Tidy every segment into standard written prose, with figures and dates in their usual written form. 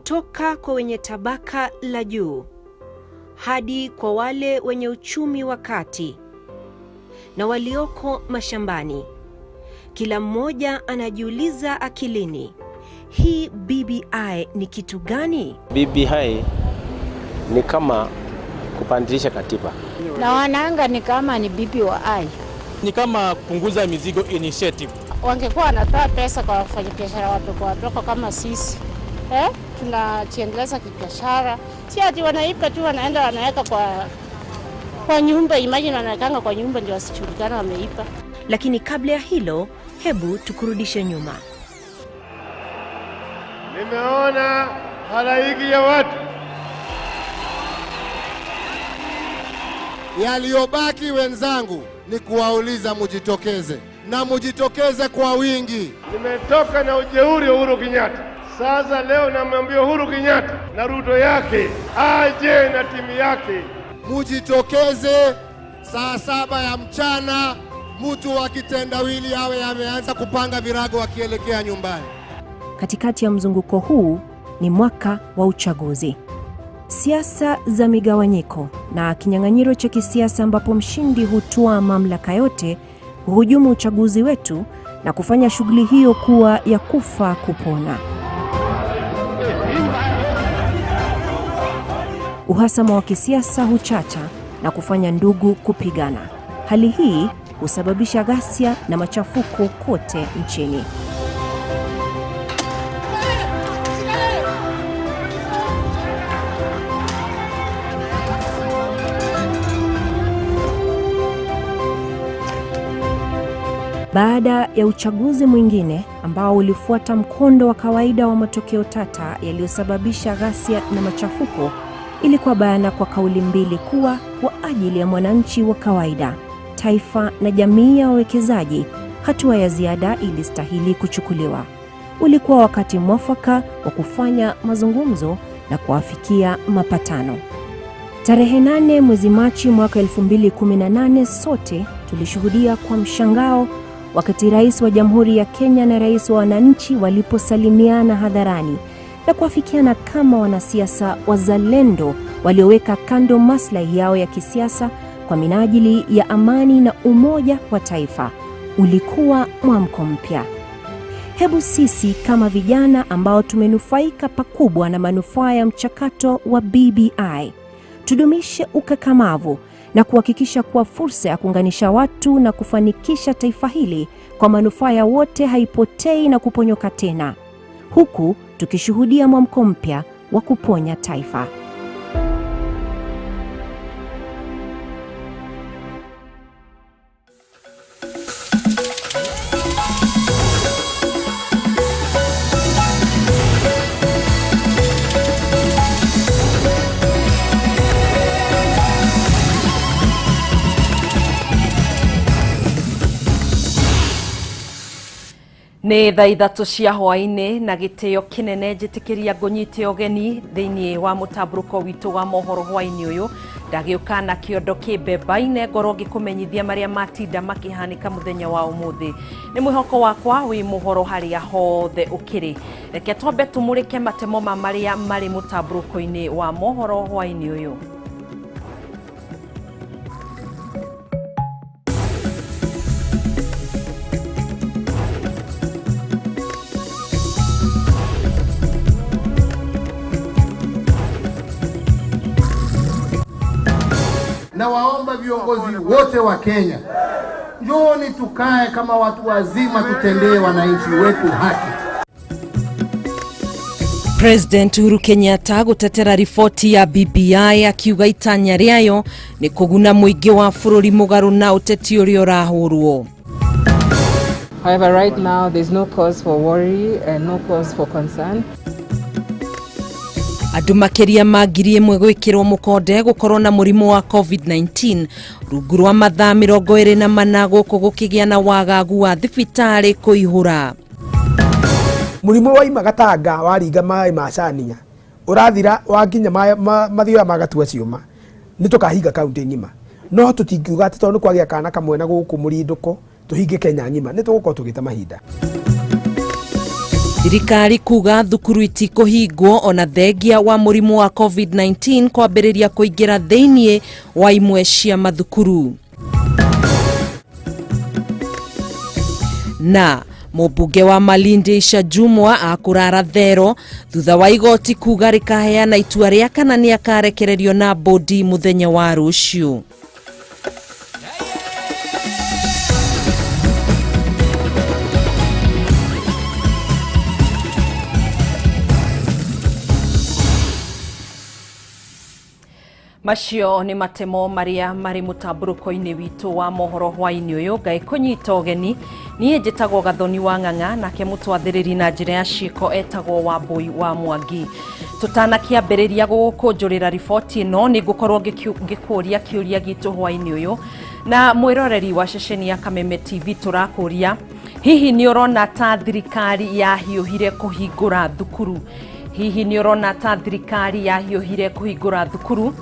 Kutoka kwa wenye tabaka la juu hadi kwa wale wenye uchumi wa kati na walioko mashambani. Kila mmoja anajiuliza akilini, hii BBI ni kitu gani? BBI ni kama kupandilisha katiba. Na wanaanga ni kama ni BBI. Ni kama kupunguza mizigo initiative. Wangekuwa wanatoa pesa kwa wafanyabiashara wadogo wadogo kama sisi. Tunajiendeleza kibiashara. Si ati wanaipa tu wanaenda wanaweka kwa nyumba, imagine wanawekanga kwa nyumba ndio wasijulikane wameipa. Lakini kabla ya hilo, hebu tukurudishe nyuma. Nimeona halaiki ya watu. Yaliyobaki wenzangu ni kuwauliza mujitokeze, na mujitokeze kwa wingi. Nimetoka na ujeuri Uhuru Kenyatta. Sasa leo namwambia Uhuru Kenyatta na Ruto yake aje na timu yake. Mujitokeze saa 7 ya mchana, mtu wa kitendawili awe ameanza kupanga virago akielekea nyumbani. Katikati ya mzunguko huu ni mwaka wa uchaguzi. Siasa za migawanyiko na kinyang'anyiro cha kisiasa ambapo mshindi hutoa mamlaka yote huhujumu uchaguzi wetu na kufanya shughuli hiyo kuwa ya kufa kupona. Uhasama wa kisiasa huchacha na kufanya ndugu kupigana. Hali hii husababisha ghasia na machafuko kote nchini. Baada ya uchaguzi mwingine ambao ulifuata mkondo wa kawaida wa matokeo tata yaliyosababisha ghasia na machafuko, ilikuwa bayana kwa kauli mbili kuwa kwa ajili ya mwananchi wa kawaida, taifa na jamii ya wawekezaji, hatua ya ziada ilistahili kuchukuliwa. Ulikuwa wakati mwafaka wa kufanya mazungumzo na kuafikia mapatano. Tarehe 8 mwezi Machi mwaka 2018 sote tulishuhudia kwa mshangao wakati Rais wa Jamhuri ya Kenya na Rais wa wananchi waliposalimiana hadharani na kuafikiana kama wanasiasa wazalendo walioweka kando maslahi yao ya kisiasa kwa minajili ya amani na umoja wa taifa. Ulikuwa mwamko mpya. Hebu sisi kama vijana ambao tumenufaika pakubwa na manufaa ya mchakato wa BBI, tudumishe ukakamavu na kuhakikisha kuwa fursa ya kuunganisha watu na kufanikisha taifa hili kwa manufaa ya wote haipotei na kuponyoka tena, huku tukishuhudia mwamko mpya wa kuponya taifa. Nĩ thaa 3 cia hwaĩ-inĩ na gĩtĩo kĩnene njĩtĩkĩria ngũnyite ũgeni thĩinĩ wa mũtambũrũko witũ wa mohoro hwaĩ-inĩ ũyũ. Ndagĩũka na kĩondo kĩmbembaine ngorwo ngĩkũmenyithia marĩa matinda makĩhanĩka mũthenya wa ũmũthĩ. Nĩ mwĩhoko wakwa wĩ mũhoro harĩa hothe ũkĩrĩ. Reke twambe tũmũrĩke matemo ma marĩa marĩ mũtambũrũko-inĩ wa mohoro hwaĩ-inĩ ũyũ. Na waomba viongozi wote wa Kenya, njooni tukae kama watu wazima, tutendee wananchi wetu haki. President Uhuru Kenyatta gutetera riboti ya BBI akiuga itanya rĩayo nĩ kũguna mũingĩ wa bũrũri mũgarũ na ũteti ũrĩa ũrahũrwo. However, right now there's no cause for worry and no cause for concern. Andũ makĩria ma 1,000 gwĩkĩrwo mũkonde gũkorwo na mũrimũ wa COVID-19 rungu rwa mathaa 24 gũkũ gũkĩgĩa na wagagu wa thibitarĩ kũihũra. Mũrimũ waima Gatanga waringa maĩ ma Cania ũrathira wakinya mathioya ma Gatua ciũma nĩ tũkahinga kaunti ng'ima, no tũtingiuga atĩ tondũ nĩ kwagĩa kana kamwe na gũkũ mũrindũko tũhinge Kenya ng'ima, nĩ tũgũkorwo tũgĩte mahinda. Thirikari kuga thukuru itikũhingwo ona thengia wa mũrimũ wa COVID-19 kwambĩrĩria kũingĩra thĩinĩ wa imwe cia mathukuru. Na mũmbunge wa Malindi Aisha Jumwa akũrara thero thutha wa igoti kuga rĩkaheana itua rĩa kana nĩakarekererio na bodi mũthenya wa rũciũ. Macio nĩ matemo marĩa marĩ mũtambũrũko-inĩ witũ wa mohoro hwaĩ-inĩ ũyũ. Ngai kũnyita ũgeni, niĩ njĩtagwo Gathoni wa Ng'ang'a, nake mũtwathĩrĩri na njĩra ya ciĩko etagwo Wambui wa Mwangi. Tũtanakĩambĩrĩria gũgũkũnjũrĩra riboti ĩno, nĩ ngũkorwo ngĩkũria kĩũria gitũ hwaĩ-inĩ ũyũ, na mwĩroreri wa ceceni ya Kameme TV tũrakũria, hihi nĩ ũrona ta thirikari yahiũhire kũhingũra thukuru? Hihi nĩ ũrona ta thirikari yahiũhire kũhingũra thukuru?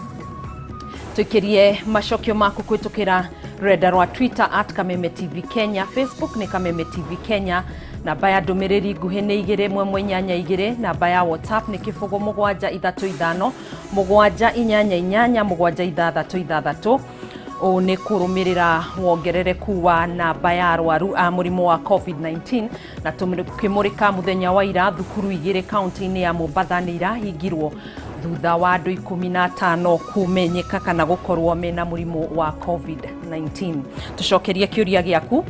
Tuikirie macokio maku kwitukira rurenda rwa Twitter at Kameme TV Kenya, Facebook ni Kameme TV Kenya, namba ya ndumiriri nguhi ni 2182, namba ya WhatsApp ni 0735 788 766. Ũũ nĩ kũrũmĩrĩra wongerereku wa namba ya arwaru a mũrimũ wa COVID-19, na tũkĩmũrĩka mũthenya wa ira thukuru igĩrĩ kaunti-inĩ ya Mombatha nĩ irahingirwo thutha wa andũ 15 kũmenyeka kana gũkorwo mena mũrimũ wa COVID-19. Tũcokerie kĩũria gĩaku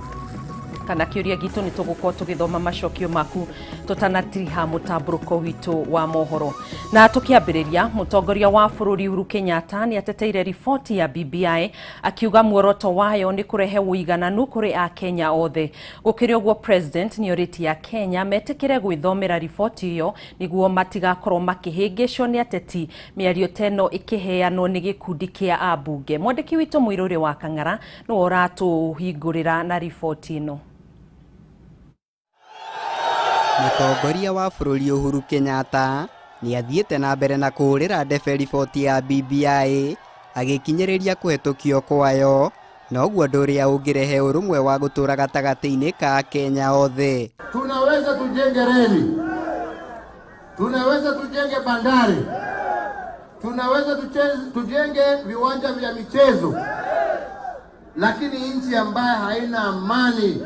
kana kĩũria gitũ, nĩ tũgũkorwo tũgĩthoma macokio maku tũtanatiriha mũtambũrũko witũ wa mohoro. Na tũkĩambĩrĩria, mũtongoria wa bũrũri Uhuru Kenyatta nĩ ateteire riboti ya BBI akiuga muoroto wayo nĩ kũrehe ũigananu kũrĩ Akenya othe. Gũkĩrĩ ũguo, President nĩ orĩtie Akenya metĩkĩre gwĩthomera riboti ĩyo nĩguo matigakorwo makĩhĩngĩcwo nĩ ateti, mĩario ta ĩno ĩkĩheanwo nĩ gĩkundi kĩa ambunge. Mwandĩki witũ Mũirũrĩ wa Kang'ara nĩwe ũratũhingũrĩra na riboti ĩno. Mũtongoria wa bũrũri Uhuru Kenyatta nĩ athiĩte na mbere na kũhũrĩra ndebe riboti ya BBI agĩkinyĩrĩria kũhetũkio kwayo, noguo ũndũ ũrĩa ũngĩrehe ũrũmwe wa gũtũũra gatagatĩ-inĩ ka Kenya othe. Tunaweza tujenge reli, tunaweza tujenge bandari, tunaweza tujenge viwanja vya michezo, lakini nchi ambayo haina amani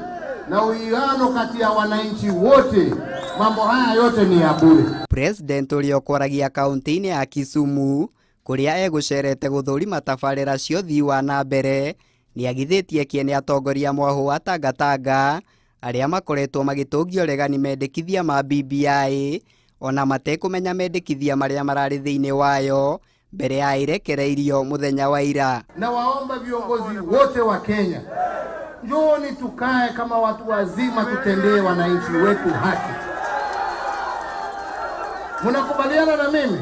na uwiano kati ya wananchi wote, mambo haya yote ni ya bure. President ũrĩa ũkwaragia kaunti-inĩ ya Kisumu kũrĩa egũcerete gũthũrima tabarĩra cia ũthii wa na mbere nĩagithĩtie kĩene atongoria mwahũ wa Tangatanga arĩa makoretwo magĩtũngio ũregani mendekithia ma BBI ona matekũmenya mendekithia marĩa mararĩ thĩinĩ wayo mbere ya ĩrekereirio mũthenya wa ira. Na waomba viongozi wote wa Kenya, njooni tukae kama watu wazima, tutendee wananchi wetu haki. Mnakubaliana na mimi?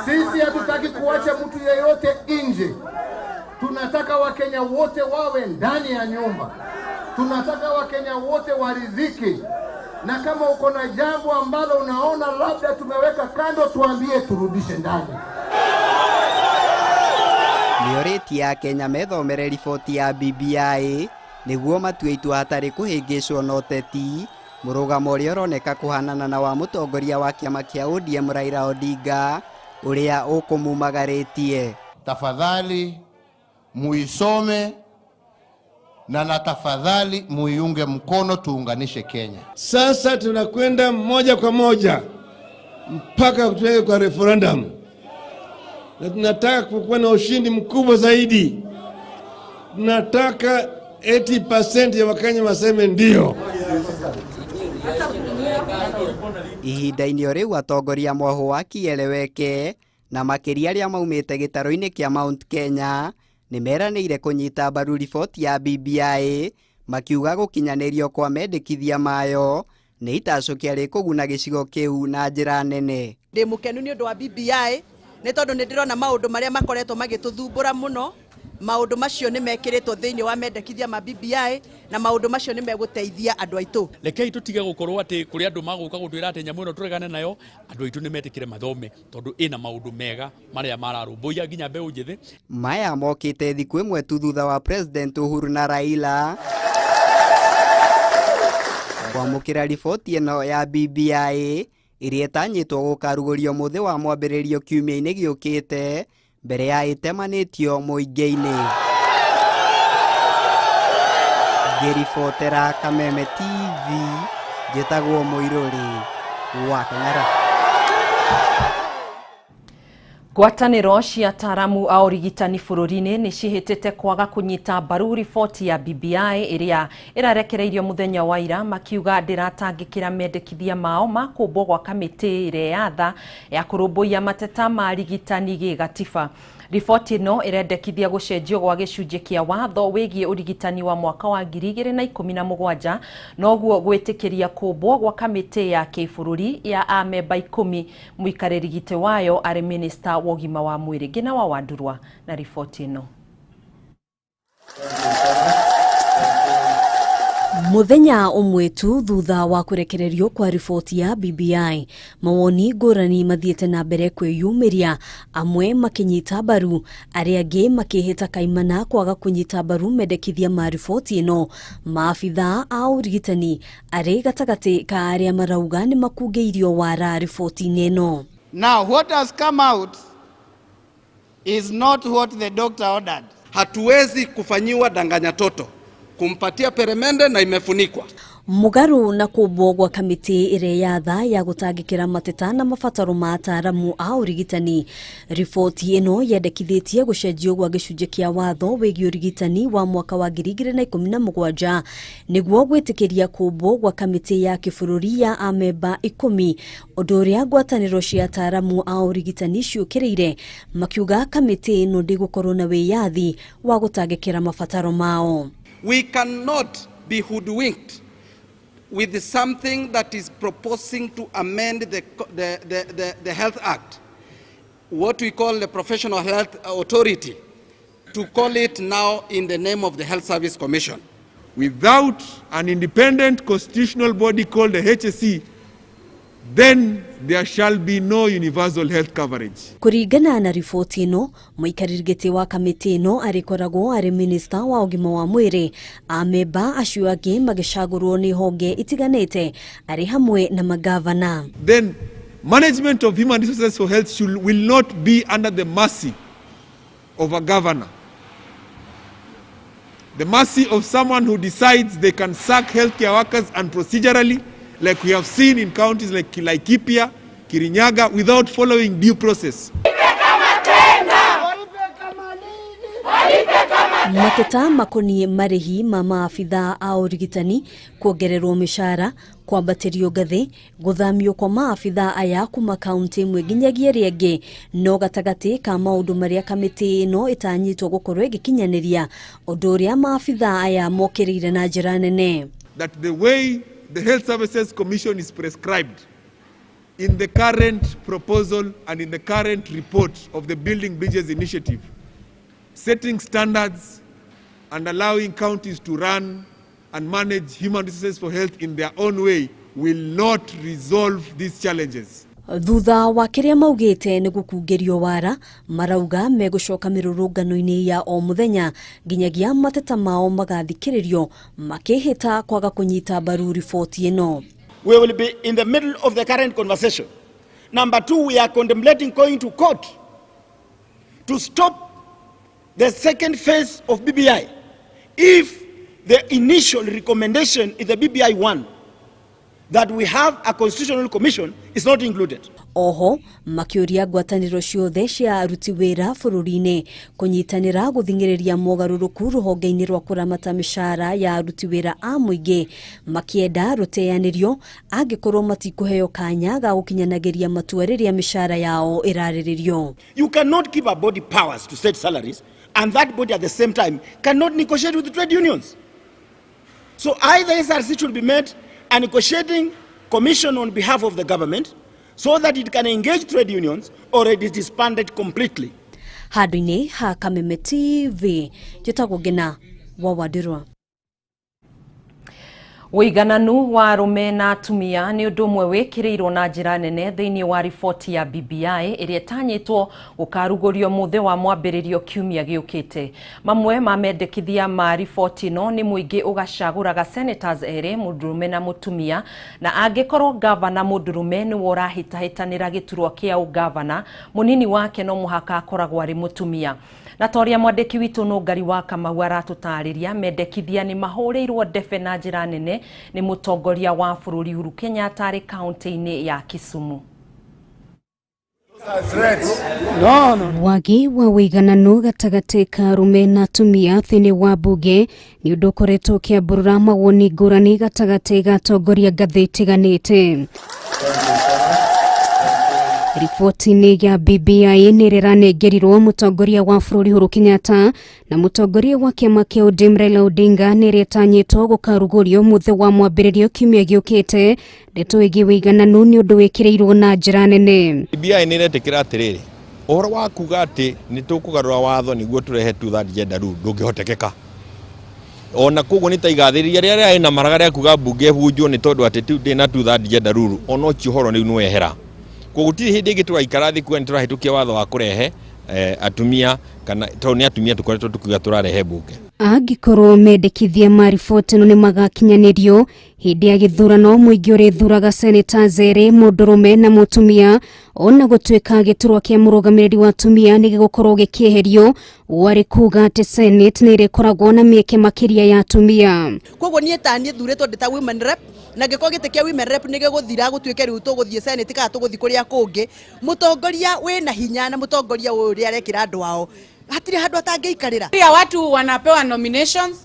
Sisi hatutaki kuacha mtu yeyote nje. Tunataka Wakenya wote wawe ndani ya nyumba. Tunataka Wakenya wote waridhike. Na kama uko na jambo ambalo unaona labda tumeweka kando, tuambie turudishe ndani. Nĩorĩtie Akenya methomere riboti ya BBI nĩguo matue itua hatarĩ kũhĩngĩcwo na ũteti, mũrũgamo ũrĩa ũroneka kũhanana na wa mũtongoria wa kĩama kĩa ODM Raila Odinga ũrĩa ũkũmumagarĩtie. Tafadhali muisome na tafadhali muiunge mkono, tuunganishe Kenya. Sasa tunakwenda moja kwa moja mpaka tuwe kwa referendum, na tunataka kuwa na ushindi mkubwa zaidi. Tunataka 80% ya Wakenya waseme ndio. Ihinda-inĩ o rĩu atongoria mwahũ wa Kieleweke na makĩria arĩa maumĩte gĩtarũ-inĩ kĩa Mount Kenya nĩmeranĩire kũnyita mbaru riboti ya BBI makiuga gũkinyanĩrio kwa mendekithia mayo nĩ itacũkia rĩkũguna gĩcigo kĩu na njĩra nene. Ndĩ mũkenu nĩ ũndũ wa BBI nĩ tondũ nĩ ndĩrona maũndũ marĩa makoretwo magĩtũthumbũra mũno, maũndũ macio nĩ mekĩrĩtwo thĩinĩ wa mendekithia ma BBI na maũndũ macio nĩ megũteithia andũ aitũ. Rekei tũtige gũkorwo atĩ kũrĩ andũ magũka gũtwĩra atĩ nyamũ ĩno tũregane nayo, andũ aitũ nĩ metĩkĩre mathome tondũ ĩna maũndũ mega marĩa mararũmbũiya nginya mbeũ njĩthĩ. Maya mokĩte thikũ ĩmwe tu thutha wa President Uhuru na Raila Kwamũkĩra riboti ĩno ya BBI ĩrĩa ĩtanyĩtwo gũkarugũrio mũthĩ wa mwambĩrĩrio kiumia-inĩ gĩũkĩte mbere ya ĩtemanĩtio mũingĩ-inĩ. Ngĩribotera Kameme TV, njĩtagwo Mũirũrĩ wa Keng'ara. Ngwatanĩro cia ataaramu a ũrigitani bũrũri-inĩ nĩ cihĩtĩte kwaga kũnyita mbaru riboti ya BBI ĩrĩa ĩrarekereirio mũthenya wa ira, makiuga ndĩratangĩkĩra mendekithia mao ma kũmbwo gwa kamĩtĩ ĩrĩa ya tha ya kũrũmbũiya mateta ma rigitani gĩgatiba. Riboti ĩno ĩrendekithia gũcenjio gwa gĩcunjĩ kĩa watho wĩgiĩ ũrigitani wa mwaka wa 2017, noguo gwĩtĩkĩria kũmbwo gwa kamĩtĩ ya kĩbũrũri ya amemba 10, mũikarĩri gĩtĩ wayo arĩ minista wa ũgima wa mwĩrĩ. Ngina wa Wandurwa na riboti ĩno. Muthenya ũmwe tu thutha wa kũrekererio kwa riboti ya BBI, mawoni ngũrani mathiĩte na mbere kwĩyumĩria, amwe makĩnyita mbaru, arĩa angĩ makĩhĩta kaimana kwaga kũnyita mbaru mendekithia ma riboti ĩno. Maabithaa a ũrigitani arĩ gatagatĩ ka arĩa marauga nĩ makungĩirio wara riboti-inĩ ĩno. Now what has come out is not what the doctor ordered. Hatuwezi kufanyiwa danganya toto, kumpatia peremende na imefunikwa. Mugaru na kũmbwo gwa kamĩtĩ ĩrĩa ya tha ya gũtangĩkĩra mateta na mabataro ma ataaramu a ũrigitani, riboti ĩno yendekithĩtie gũcenjio gwa gĩcunjĩ kĩa watho wĩgiĩ ũrigitani wa mwaka wa 2017 nĩguo gwĩtĩkĩria kũmbwo gwa kamĩtĩ ya kĩbũrũri ya amemba 10, ũndũ ũrĩa ngwatanĩro cia ataaramu a ũrigitani ciũkĩrĩire, makiuga kamĩtĩ ĩno ndĩgũkorwo na wĩyathi wa gũtangĩkĩra mabataro mao. We cannot be hoodwinked with something that is proposing to amend the Health Act, what we call the Professional Health Authority, to call it now in the name of the Health Service Commission. Without an independent constitutional body called the HSC, then there shall be no universal health coverage. Kũringana na riboti ĩno, mũikarĩri gĩtĩ wa kamĩtĩ ĩno arĩkoragwo arĩ minista wa ũgima wa mwĩrĩ, amemba acio angĩ magĩcagũrwo nĩ honge itiganĩte arĩ hamwe na magavana. Then management of human resources for health will not be under the mercy of a governor. The mercy of someone who decides they can sack healthcare workers unprocedurally, like we have seen in counties like Laikipia, Kirinyaga, without following due process. Mateta makoniĩ marĩhi ma maabithaa a ũrigitani, kuongererwo mĩcara, kwambatĩrio ngathĩ, gũthamio kwa maabithaa aya kuma kaunti ĩmwe nginyagia ĩrĩa ĩngĩ, no gatagatĩ ka maũndũ marĩa kamĩtĩ ĩno ĩtanyĩtwo gũkorwo ĩgĩkinyanĩria, ũndũ ũrĩa maabithaa aya mokĩrĩire na njĩra nene. That the way the Health Services Commission is prescribed in the current proposal and in the current report of the Building Bridges Initiative, setting standards and allowing counties to run and manage human resources for health in their own way will not resolve these challenges. Thutha wa kĩrĩa maugĩte nĩ gũkungĩrio wara, marauga megũcoka mĩrũrũngano-inĩ ya o mũthenya nginyagia mateta mao magathikĩrĩrio, makĩhĩta kwaga kũnyita mbaru riboti ĩno. We will be in the middle of the current conversation. Number two, we are contemplating going to court to stop the second phase of BBI if the initial recommendation in the BBI 1 that we have a constitutional commission is not included. Oho makĩũria ngwatanĩro ciothe cia aruti wĩra bũrũri-inĩ kũnyitanĩra gũthing'ĩrĩria mogarũrũku rũhonge-inĩ rwa kũramata mĩcara ya aruti wĩra a mũingĩ, makĩenda rũteanĩrio angĩkorwo matikũheo kanya ga gũkinyanagĩria matua rĩrĩa mĩcara yao ĩrarĩrĩrio. You cannot give a body powers to set salaries and that body at the same time cannot negotiate with the trade unions. So either SRC should be made a negotiating commission on behalf of the government so that it can engage trade unions, or it is disbanded completely. Handũ-inĩ ha Kameme TV, njĩtagwo Ngina wa Wandirwa. Ũigananu wa arũme na atumia nĩ ũndũ ũmwe wĩkĩrĩirwo na njĩra nene thĩinĩ wa riboti ya BBI ĩrĩa ĩtanyĩtwo gũkarugũrio mũthĩ wa mwambĩrĩrio kiumia gĩũkĩte. Mamwe ma mendekithia ma riboti ĩno nĩ mũingĩ ũgacagũraga senators erĩ, mũndũrũme na mũtumia, na angĩkorwo ngavana mũndũrũme nĩwe ũrahĩtahĩtanĩra gĩturwa kĩa ũngavana, mũnini wake no mũhaka akoragwo arĩ mũtumia. Na ta ũrĩa mwandĩki witũ Nũngari wa Kamau aratũtarĩria, mendekithia nĩ mahũrĩirwo ndebe na njĩra nene nĩ mũtongoria wa bũrũri Uhuru Kenyatta arĩ kaunti-inĩ ya Kisumu. Wagi wa ũigananu gatagatĩ ka arũme na atumia thĩinĩ wa mbunge nĩ ũndũ ũkoretwo ũkĩambũrũra mawoni ngũrani gatagatĩ ga atongoria ngathĩ itiganĩte. Riboti-inĩ ya BBI nĩ ĩranengerirwo mũtongoria wa bũrũri Uhuru Kenyatta na mũtongoria wa kĩama kĩa ODM Raila Odinga nĩ ĩrĩtanyĩtwo gũkarugũrio mũthĩ wa mwambĩrĩrio kiumia gĩũkĩte. Ndeto ĩgiĩ ũigananu nĩ ũndũ wĩkĩrĩirwo na njĩra nene. BBI nĩ ĩretĩkĩra atĩrĩrĩ, ũhoro wa kuga atĩ nĩ tũkũgarũra watho nĩguo tũrehe two-third gender rule ndũngĩhotekeka. Ona koguo nĩ ta igathĩrĩria rĩrĩa rĩarĩ na maraga rĩa kuga mbunge ĩbunjwo nĩ tondũ atĩ ndĩ na two-third gender rule, ona ũcio ũhoro rĩu nĩ wehera. Koguo gũtirĩ hĩndĩ ĩngĩ tũraikara thĩ kuga nĩ tũrahĩtũkia watho wa kũrehe atumia kana tondũ nĩ atumia tũkoretwo tũkiuga tũrarehe mbunge. Angĩkorwo mendekithia ma riboti ĩno nĩ magakinyanĩrio hĩndĩ ya gĩthurano, mũingĩ ũrĩthuraga senators erĩ, mũndũrũme na mũtumia, ona gũtuĩka gĩturwa kĩa mũrũgamĩrĩri wa atumia nĩ gĩgũkorwo gĩkĩeherio, warĩ kuga atĩ Senate nĩ ĩrĩkoragwo na mĩeke makĩria ya atumia. Koguo niĩ ta niĩ thurĩtwo ndĩ ta women rep, na ngĩkorwo gĩtĩ kĩa women rep nĩ gĩgũthira gũtuĩke rĩu tũgũthiĩ Senate kana tũgũthiĩ kũrĩa kũngĩ, mũtongoria wĩna hinya na mũtongoria ũrĩa arekĩra andũ ao hatirĩ handũ atangĩikarĩra. Pia watu wanapewa nominations,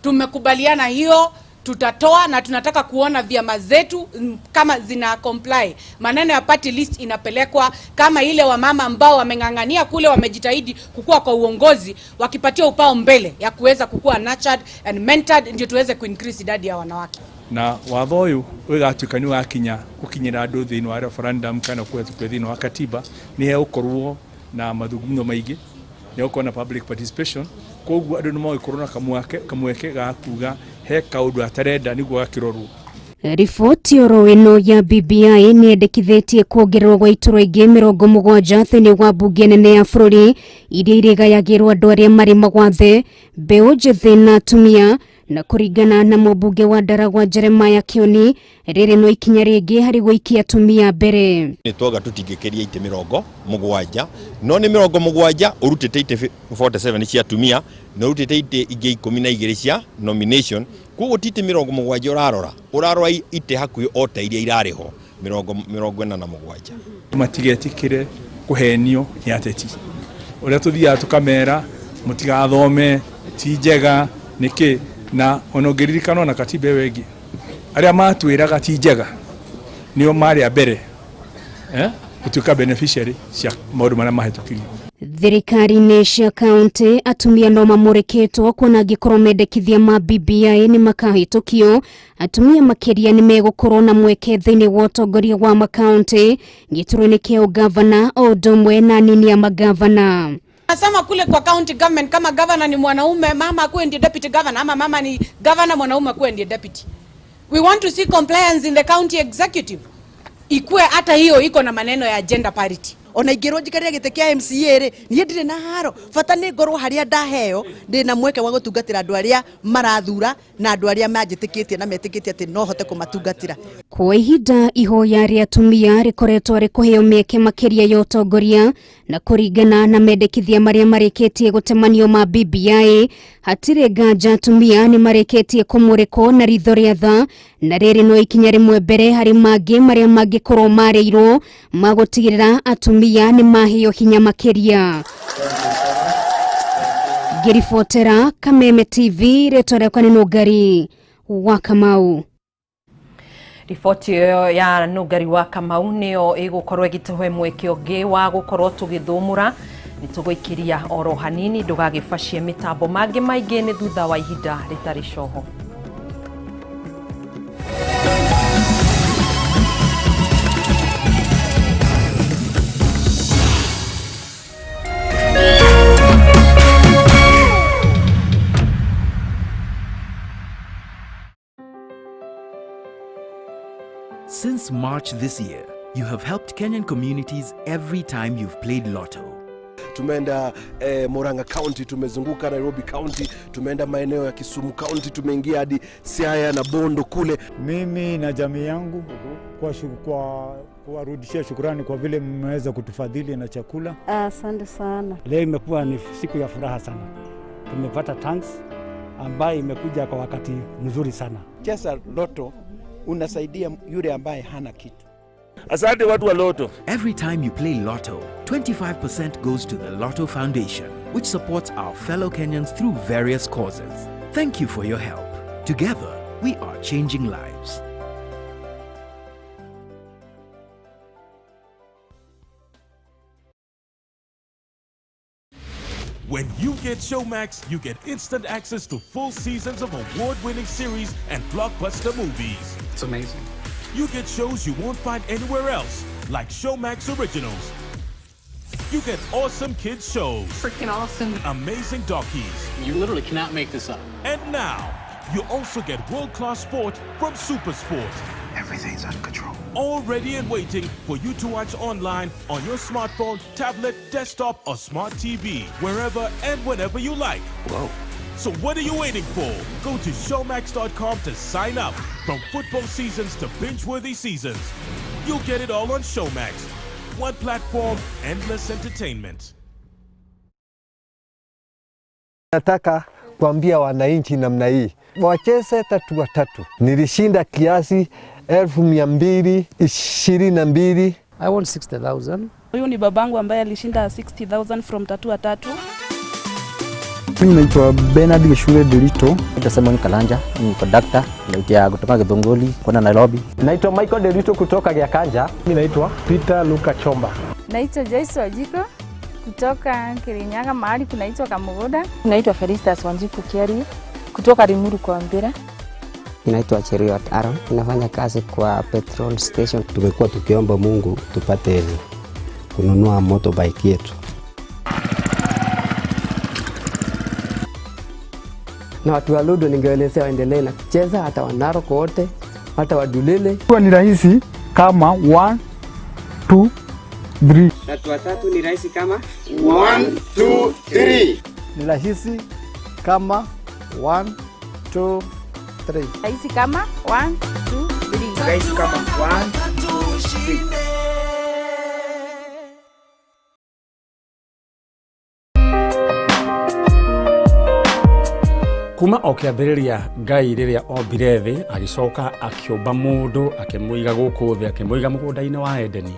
tumekubaliana hiyo tutatoa, na tunataka kuona vyama zetu kama zina comply. Maneno ya party list inapelekwa kama ile wamama ambao wameng'ang'ania kule, wamejitahidi kukua kwa uongozi, wakipatia upao mbele ya kuweza kukua nurtured and mentored, ndio tuweze kuincrease idadi ya wanawake. Na watho ũyũ ũgatuĩka nĩ wakinya gũkinyĩra andũ thĩinĩ wa referendum kana kũhetũkio thĩinĩ wa katiba, nĩ hegũkorwo na mathugumno maingĩ, nĩ hegũkorwo na public participation, koguo andũ nĩ magũkorwo na kamweke ga kuga he kaũndũ atarenda nĩguo gakĩrorwo. Riboti oro ĩno ya BBI nĩ yendekithĩtie kuongererwo gwa iturwa ingĩ 70 thĩinĩ wa mbunge nene ya bũrũri iria irĩgayagĩrwo andũ arĩa marĩ mawathe, mbeũ njĩthĩ na atumia. Na kũringana na mũmbunge wa Ndaragwa Jeremiah Kioni, rĩrĩ no ikinya rĩngĩ harĩ gũikia atumia mbere. Nĩ twauga tũtingĩkĩria itĩ 70, no nĩ 70 ũrutĩte itĩ 47 cia atumia na ũrutĩte itĩ ingĩ 12 cia nomination, koguo ti itĩ 70 ũrarora, ũrarora itĩ hakuhĩ o ta iria irarĩ ho 47. Matigetĩkĩre kũhenio nĩ ateti ũrĩa tũthiaga tũkamera mũtigathome ti njega nĩkĩ, na ona ũngĩririkana ona katiba ĩyo ĩngĩ arĩa matwĩraga ti njega nĩo marĩ a mbere gũtuĩka beneficiary cia maũndũ marĩa mahĩtũkirio. Thirikari-inĩ cia kaunti atumia no mamũrĩkĩtwo kuona angĩkorwo mendekithia ma BBI nĩ makahĩtũkio, atumia makĩria nĩ megũkorwo na mweke thĩinĩ wa ũtongoria wa makaunti, gĩturwa-inĩ kĩa ũgavana o ũndũ ũmwe na nini ya magavana. Nasema kule kwa county government, kama governor ni mwanaume, mama akuwe ndiye deputy governor, ama mama ni governor, mwanaume akuwe ndiye deputy. We want to see compliance in the county executive. Ikue hata hiyo iko na maneno ya gender parity. Ona ingĩrwo njikarĩre gĩtĩ kĩa MCA rĩ, niĩ ndirĩ na haro, bata nĩ ngorwo harĩa ndaheo ndĩ na mweke wa gũtungatĩra andũ arĩa marathura na andũ arĩa manjĩtĩkĩtie na metĩkĩtie atĩ no hote kũmatungatĩra. Kwa ihinda ihoya rĩa atumia rĩkoretwo rĩ kũheo mĩeke makĩria ya ũtongoria, na kũringana na mendekithia marĩa marĩkĩtie gũtemanio ma BBI, hatirĩ nganja atumia nĩ marĩkĩtie kũmũrĩkwo na ritho rĩa tha, na rĩrĩ no ikinya rĩmwe mbere harĩ mangĩ marĩa mangĩkorwo marĩirwo ma gũtigĩrĩra atumia nĩ maheo hinya makĩria. Ngĩribotera Kameme TV, rĩtwa rĩakwa nĩ Nũngari wa Kamau. Riboti ĩyo ya Nũngari wa Kamau nĩyo ĩgũkorwo ĩgĩtũhe mweke ũngĩ wa gũkorwo tũgĩthũmũra. Nĩ tũgũikĩria oro hanini, ndũgagĩbacie mĩtambo mangĩ maingĩ nĩ thutha wa ihinda rĩtarĩ coho. Since March this year, you have helped Kenyan communities every time you've played Lotto. Tumeenda Murang'a County, tumezunguka Nairobi County, tumeenda maeneo ya Kisumu County, tumeingia hadi Siaya na Bondo kule. Mimi na jamii yangu kwa kuwarudishia shukrani kwa vile mmeweza kutufadhili na chakula. Asante sana. Leo imekuwa ni siku ya furaha sana. Tumepata tanks ambayo imekuja kwa wakati mzuri sana. Cheza Lotto unasaidia yule ambaye hana kitu. Asante watu wa Lotto. Every time you play Lotto, 25% goes to the Lotto Foundation, which supports our fellow Kenyans through various causes. Thank you for your help. Together, we are changing lives. When you get Showmax, you get instant access to full seasons of award-winning series and blockbuster movies. It's amazing. You get shows you won't find anywhere else, like Showmax Originals. You get awesome kids shows. Freaking awesome. Amazing dockies. You literally cannot make this up. And now, you also get world-class sport from SuperSport. Everything's under control. All ready and waiting for you to watch online on your smartphone, tablet, desktop, or smart TV, wherever and whenever you like. Whoa. So what are you waiting for? Go to Showmax.com to sign up. From football seasons to binge-worthy seasons, you'll get it all on Showmax. One platform, endless entertainment. Nataka kuambia wananchi namna hii, wacheze tatu watatu. Nilishinda kiasi 222,000. I won 60,000. Huyu ni babangu ambaye alishinda 60,000 from tatu watatu. Mimi naitwa Bernard Gishure Delito. Naitwa Simon Kalanja, ni conductor naitwa kutoka Githunguri kwenda Nairobi. Naitwa Michael Delito kutoka Giakanja. Mimi naitwa Peter Luka Chomba. Naitwa Joyce Wajiko kutoka Kirinyaga mahali kunaitwa Kamugoda. Naitwa Felicitas Wanjiku Kiari kutoka Limuru kwa Mbira. Naitwa Cheriot Aaron, nafanya kazi kwa petrol station. Tumekuwa tukiomba Mungu tupate kununua motorbike yetu. Na watu wa Ludo ningeelezea waendelee na kucheza, hata wa Narok wote, hata wa Dulele. Kwa ni rahisi kama 1 2 3. Tatu watatu ni rahisi kama 1 2 3. Ni rahisi kama 1 2 3. Rahisi kama 1 2 3. Rahisi kama 1 2 3. Kuma o kĩambĩrĩria Ngai rĩrĩa ombire thĩ agĩcoka akĩũmba mũndũ akĩmũiga gũkũ thĩ akĩmũiga mũgũnda-inĩ wa Edeni.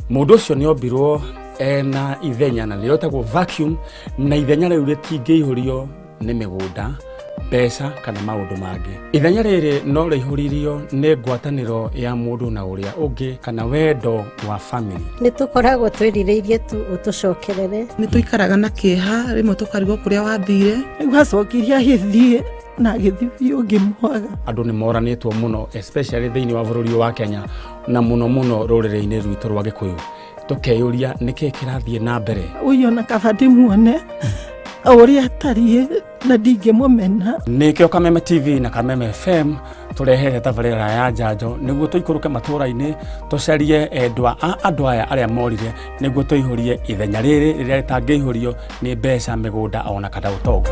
Mũndũ ũcio nĩ ombirwo ena ithenya na nĩrĩo rĩtagwo vacuum, na ithenya rĩu rĩtingĩihũrio nĩ mĩgũnda, mbeca kana maũndũ mangĩ. Ithenya rĩrĩ no rĩihũririo nĩ ngwatanĩro ya mũndũ na ũrĩa ũngĩ kana wendo wa family. Nĩ tũkoragwo twĩrirĩirie tu ũtũcokerere. Nĩ tũikaraga na kĩeha rĩmwe tũkarigwo kũrĩa wathire. Rĩu acokire agĩthiĩ na agĩthiĩ biũ ngĩmwaga. Andũ nĩ moranĩtwo mũno especially thĩinĩ wa bũrũri wa Kenya na mũno mũno rũrĩrĩ-inĩ rwitũ rwa Gĩkũyũ. Tũkeyũria nĩkĩĩ kĩrathiĩ na mbere. Ũyũ ona kaba ndĩmuone ũrĩa atariĩ na ndingĩmũmena. Nĩkĩo Kameme TV na Kameme FM tũrehete tabarĩra ya njanjo nĩguo tũikũrũke matũũra-inĩ tũcarie endwa a andũ aya arĩa morire nĩguo tũihũrie ithenya rĩrĩ rĩrĩa rĩtangĩihũrio nĩ mbeca, mĩgũnda ona kana ũtonga.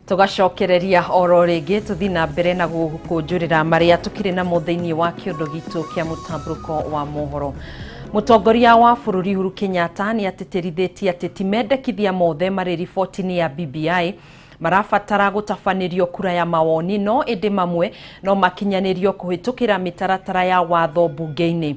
Tugacokereria oro rĩngĩ tũthiĩ na mbere na gũkũnjũrĩra marĩa tũkĩrĩ namo thĩinĩ wa kĩondo gitũ kĩa mũtambũrũko wa mohoro. Mũtongoria wa bũrũri Uhuru Kenyatta nĩ atĩtĩrithĩtie atĩ ti mendekithia mothe marĩ riboti-inĩ ya BBI marabatara gũtabanĩrio kura ya mawoni, no ĩndĩ mamwe no makinyanĩrio kũhĩtũkĩra mĩtaratara ya watho mbunge-inĩ.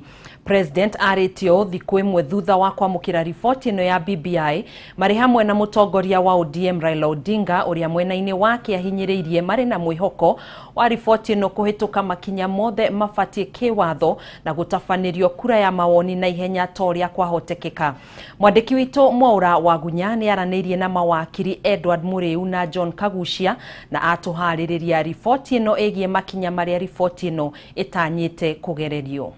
President arĩtie ũũ thikũ ĩmwe thutha wa kwamũkĩra riboti ĩno ya BBI marĩ hamwe na mũtongoria wa ODM Raila Odinga, ũrĩa mwena-inĩ wake ahinyĩrĩirie marĩ na mwĩhoko wa riboti ĩno kũhĩtũka makinya mothe mabatiĩ kĩwatho na gũtabanĩrio kura ya mawoni na ihenya ta ũrĩa kwahotekeka. Mwandĩki witũ Mwaura Wagunya nĩ aranĩirie na mawakiri Edward Muriu na John Kagucia na atũharĩrĩria riboti ĩno ĩgiĩ makinya marĩa riboti ĩno ĩtanyĩte kũgererio.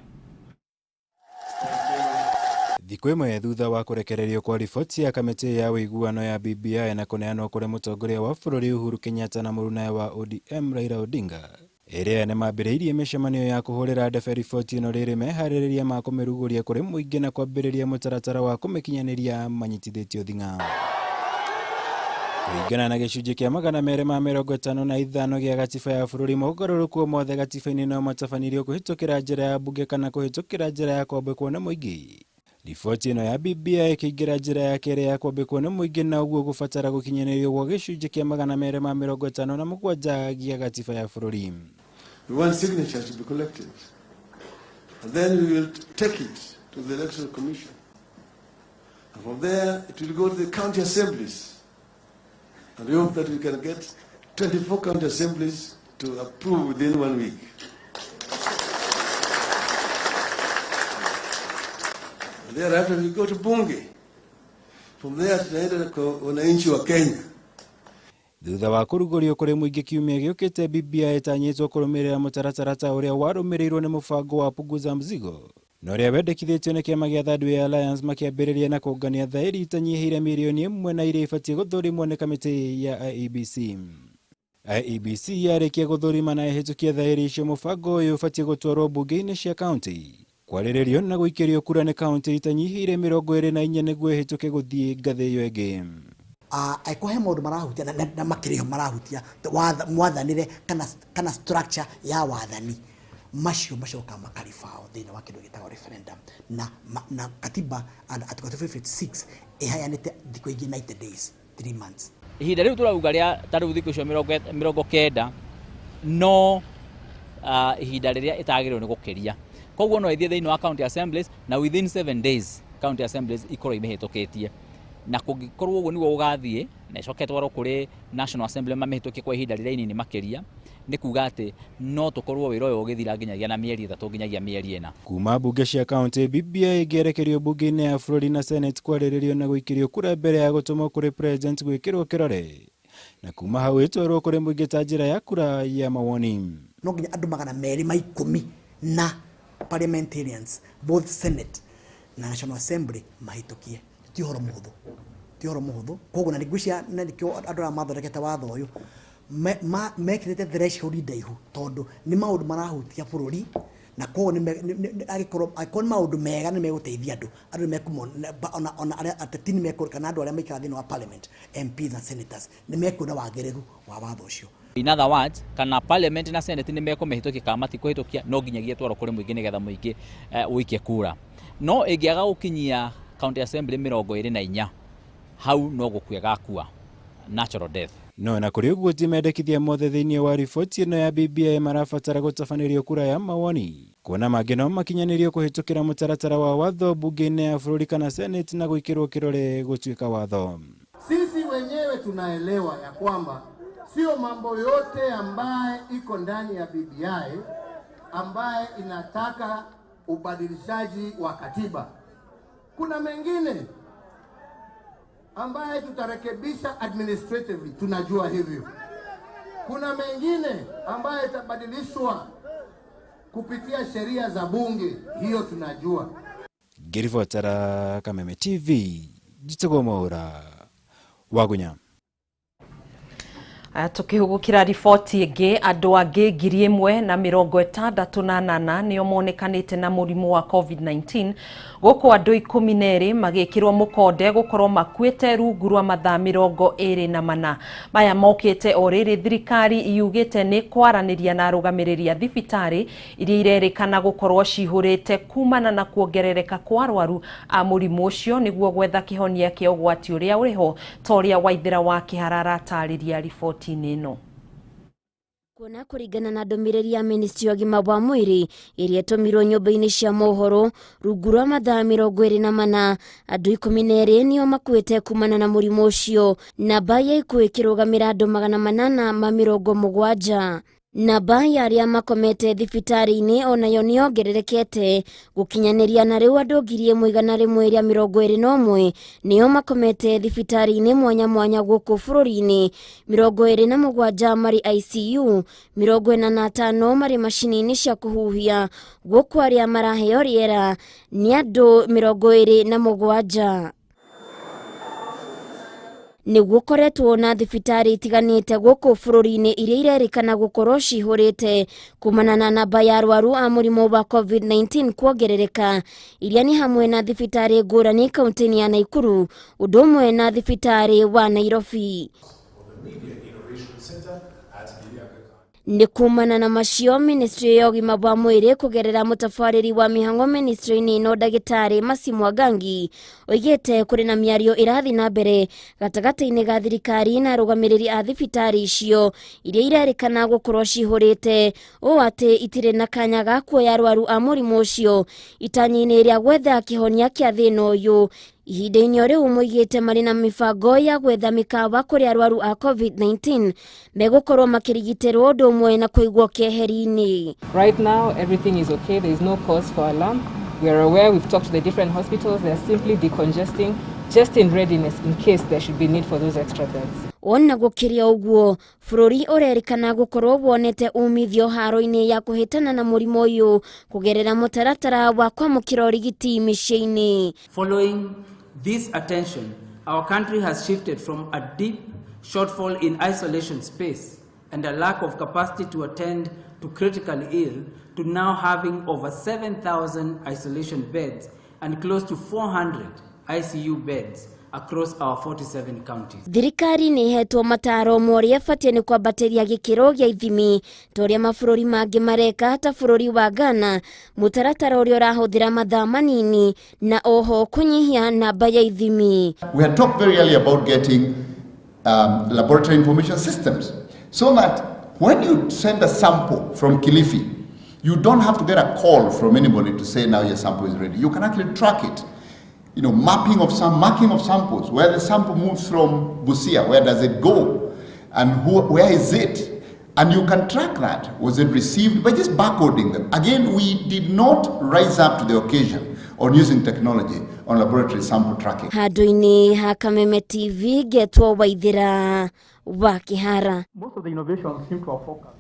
Thikũ ĩmwe thutha wa kũrekererio kwa riboti ya kamĩtĩ ya ũiguano ya BBI na kũneanwo kũrĩ mũtongoria wa bũrũri Uhuru Kenyatta na mũrunawe wa ODM Raila Odinga, ĩrĩa nĩmambĩrĩirie mĩcemanio ya kũhũrĩra ndebe riboti ĩno rĩrĩ meharĩrĩria ma kũmĩrugũria kũrĩ mũingĩ na kwambĩrĩria mũtaratara wa kũmĩkinyanĩria manyitithĩtio thing'a. Kũringana na gĩcunjĩ kĩa 255 gĩa gatiba ya bũrũri, mogarũrũku mothe gatiba-inĩ no matabanirio kũhĩtũkĩra njĩra ya mbunge kana kũhĩtũkĩra njĩra ya kwambĩkwo nĩ mũingĩ. Riboti ĩno ya BBI ĩkĩingĩra njĩra ya kerĩ ya kwambĩkwo nĩ mũingĩ na ũguo gũbatara gũkinyanĩrio gwa gĩcunjĩ kĩa 257 gĩa gatiba ya bũrũri. We want signatures to be collected, and then we will take it to the Electoral Commission. And from there, it will go to the county assemblies. And we hope that we can get 24 county assemblies to approve within 1 week. And thereafter, we go to Bunge. From there, tunaenda kwa wananchi wa Kenya. Thutha wa kũrugũrio kũrĩ mũingĩ kiumia gĩũkĩte, BBI ĩtanyĩtwo kũrũmĩrĩra mũtaratara ta ũrĩa warũmĩrĩirwo nĩ mũbango wa Punguza Mzigo na ũrĩa wendekithĩtio nĩ kĩama gĩa Third Way Alliance, makĩambĩrĩria na kũngania thaĩri itanyihĩire mirioni 1 na iria ibatiĩ gũthũrimwo nĩ kamĩtĩ ya IEBC. IEBC yarĩkia gũthũrima na ĩhĩtũkie thaĩri icio, mũbango ũyũ ũbatiĩ gũtwarwo mbunge-inĩ cia kaũntĩ kwarĩrĩrio na gũikĩrio kura nĩ kaũntĩ itanyihĩire 24 nĩguo ĩhĩtũke gũthiĩ ngathĩ ĩyo ĩngĩ. Angĩkorwo he maũndũ marahutia na makĩrĩho marahutia mwathanĩre kana structure ya wathani, macio macokaga makaribao thĩinĩ wa kĩndũ gĩtagwo referendum, na katiba and article 256 ĩheanĩte thikũ ingĩ 90 days, 3 months. Ihinda rĩu tũrauga rĩa ta rĩu thikũ icio 90 no ihinda rĩrĩa ĩtagĩrĩirwo nĩ gũkĩria, koguo no ĩthiĩ thĩinĩ wa county assemblies na within 7 days county assemblies ikorwo imĩhĩtũkĩtie, na kũngĩkorwo ũguo nĩguo gũgathiĩ na ĩcoke ĩtwarwo kũrĩ National Assembly mamĩhĩtũkie kwa ihinda rĩrĩa inini makĩria, nĩ kuga atĩ no tũkorwo wĩra ũyũ ũgĩthira nginyagia na mĩeri 3 nginyagia mĩeri 4. Kuma mbunge cia kaũntĩ, BBI ĩngĩerekerio mbunge-inĩ ya bũrũri na Senate kwarĩrĩrio na gũikĩrio kura mbere ya gũtũmwo kũrĩ President gwĩkĩrwo kĩrore, na kuma hau ĩtwarwo kũrĩ mũingĩ ta njĩra ya kura ya mawoni. No nginya andũ 210 na parliamentarians both Senate na National Assembly mahĩtũkie. Ti ũhoro mũhũthũ, ti ũhoro mũhũthũ. Koguo na nĩngwĩciria na nĩkĩo andũ arĩa mathondekete watho ũyũ mekĩrĩte threshold ndaihu, tondũ nĩ maũndũ marahutia bũrũri, na koguo angĩkorwo nĩ maũndũ mega nĩ megũteithia andũ, andũ nĩmekũmona, ona arĩa ateti nĩmekũona, kana andũ arĩa maikaraga thĩinĩ wa parliament, MPs na senators nĩmekuona wagĩrĩru wa watho ũcio. In other words, kana parliament na senate nĩmekũmĩhĩtũkia kana matikũhĩtũkia, no nginyagia ĩtwarwo kũrĩ mũingĩ nĩgetha mũingĩ ũikie kura. No ĩngĩaga gũkinyia county assembly 24 hau no gũkua gakua natural death. No na kũrĩ ũguo ti mendekithia mothe thĩinĩ wa riboti ĩno ya BBI marabatara gũtabanĩrio kura ya mawoni, kuona mangĩ no makinyanĩrio kũhĩtũkĩra mũtaratara wa watho mbunge-inĩ ya bũrũri kana Senate na gwĩkĩrwo kĩrore gũtuĩka watho. Sisi wenyewe tunaelewa ya kwamba sio mambo yote ambaye iko ndani ya BBI ambaye inataka ubadilishaji wa katiba. Kuna mengine ambaye tutarekebisha administratively, tunajua hivyo. Kuna mengine ambaye itabadilishwa kupitia sheria za bunge, hiyo tunajua. Ngĩribotera Kameme TV, njĩtagwo Mwaura Wagunya. Tukihugukira riboti ĩngĩ, andũ angĩ 1,068 nĩo monekanĩte na mũrimũ wa COVID-19 gũkũ andũ 12 magĩkĩrwo mũkonde gũkorwo makuĩte rungu rwa mathaa 24. Maya mokĩte o rĩrĩ thirikari yugĩte nĩ kwaranĩria na arũgamĩrĩri a thibitarĩ iria irerĩkana gũkorwo cihũrĩte kumana na kuongerereka kwa arwaru a mũrimũ ũcio nĩguo gwetha kĩhonia kĩa ũgwati ũrĩa ũrĩho ta ũrĩa Waithĩra wa Kĩhara aratarĩria riboti. Kuona kũringana na ndũmĩrĩri ya ministry ya ũgima wa mwĩrĩ ĩrĩa ĩtũmirwo nyũmba-inĩ cia mohoro rungu rwa mathaa 24, andũ 12 nĩo makuĩte kumana na mũrimũ ũcio. Namba ya ikuũ ĩkĩrũgamĩra andũ 870. Namba ya arĩa makomete thibitarĩ-inĩ onayo nĩ yongererekete gũkinyanĩria na rĩu andũ 1121 nĩo makomete thibitarĩ-inĩ mwanya mwanya gũkũ bũrũri-inĩ, 27 marĩ ICU, 45 marĩ macini-inĩ cia kũhuhia, gũkũ arĩa maraheo rĩera nĩ andũ 27. Nĩgũkoretwo na thibitarĩ itiganĩte gũkũ bũrũri-inĩ iria irerĩkana gũkorwo cihũrĩte kumana na namba ya arwaru a mũrimũ wa COVID-19 kuongerereka, iria nĩ hamwe na thibitarĩ ngũrani kaunti-inĩ ya Naikuru ũndũ ũmwe na thibitarĩ wa Nairobi. Nĩ kumana na macio ministry ya ũgima wa mwĩrĩ kũgerera mũtabarĩri wa mĩhang'o ministry-inĩ ĩno ndagĩtarĩ Mercy Mwangangi oigĩte kũrĩ na mĩario ĩrathiĩ na mbere gatagatĩ-inĩ ga thirikari na arũgamĩrĩri a thibitarĩ icio iria irerĩkana gũkorwo cihũrĩte ũũ atĩ itirĩ na kanya ga kuoya arwaru a mũrimũ ũcio itanya-inĩ rĩa gwetha kĩhonia kĩa thĩna ũyũ. Ihinda-inĩ o rĩu moigĩte marĩ na mĩbango ya gwetha mĩkawa kũrĩa arwaru a COVID-19 megũkorwo makĩrigitĩrwo ũndũ ũmwe na kũigwo keheri-inĩ. Right now everything is okay, there is no cause for alarm. We are aware, we've talked to the different hospitals, they are simply decongesting just in readiness in case there should be need for those extra beds. Ona gũkĩrĩ ũguo, bũrũri ũrerĩkana gũkorwo wonete umithio haro-inĩ ya kũhĩtana na mũrimũ ũyũ kũgerera mũtaratara wa kwamũkĩra ũrigiti mĩciĩ-inĩ. Following this attention, our country has shifted from a deep shortfall in isolation space and a lack of capacity to attend to critically ill to now having over 7,000 isolation beds and close to 400 ICU beds across our 47 counties. Thirikari nĩ ĩhetwo mataro ma ũrĩa ĩbatiĩ nĩ kwambatĩria gĩkĩro gĩa ithimi ta ũrĩa mabũrũri mangĩ mareka ta bũrũri wa Ghana, mũtaratara ũrĩa ũrahũthĩra mathaa manini na oho kũnyihia namba ya ithimi. We had talked very early about getting laboratory information systems so that when you send a sample from Kilifi, you don't have to get a call from anybody to say now your sample is ready. You can actually track it. You know, mapping of some marking of samples, where the sample moves from Busia, where does it go, and who, where is it? And you can track that. Was it received by just barcoding them? Again, we did not rise up to the occasion on using technology on laboratory sample tracking. Handũ-inĩ ha Kameme TV ngetwo Waithĩra wa Kĩhara. Most of the innovations seem to have focused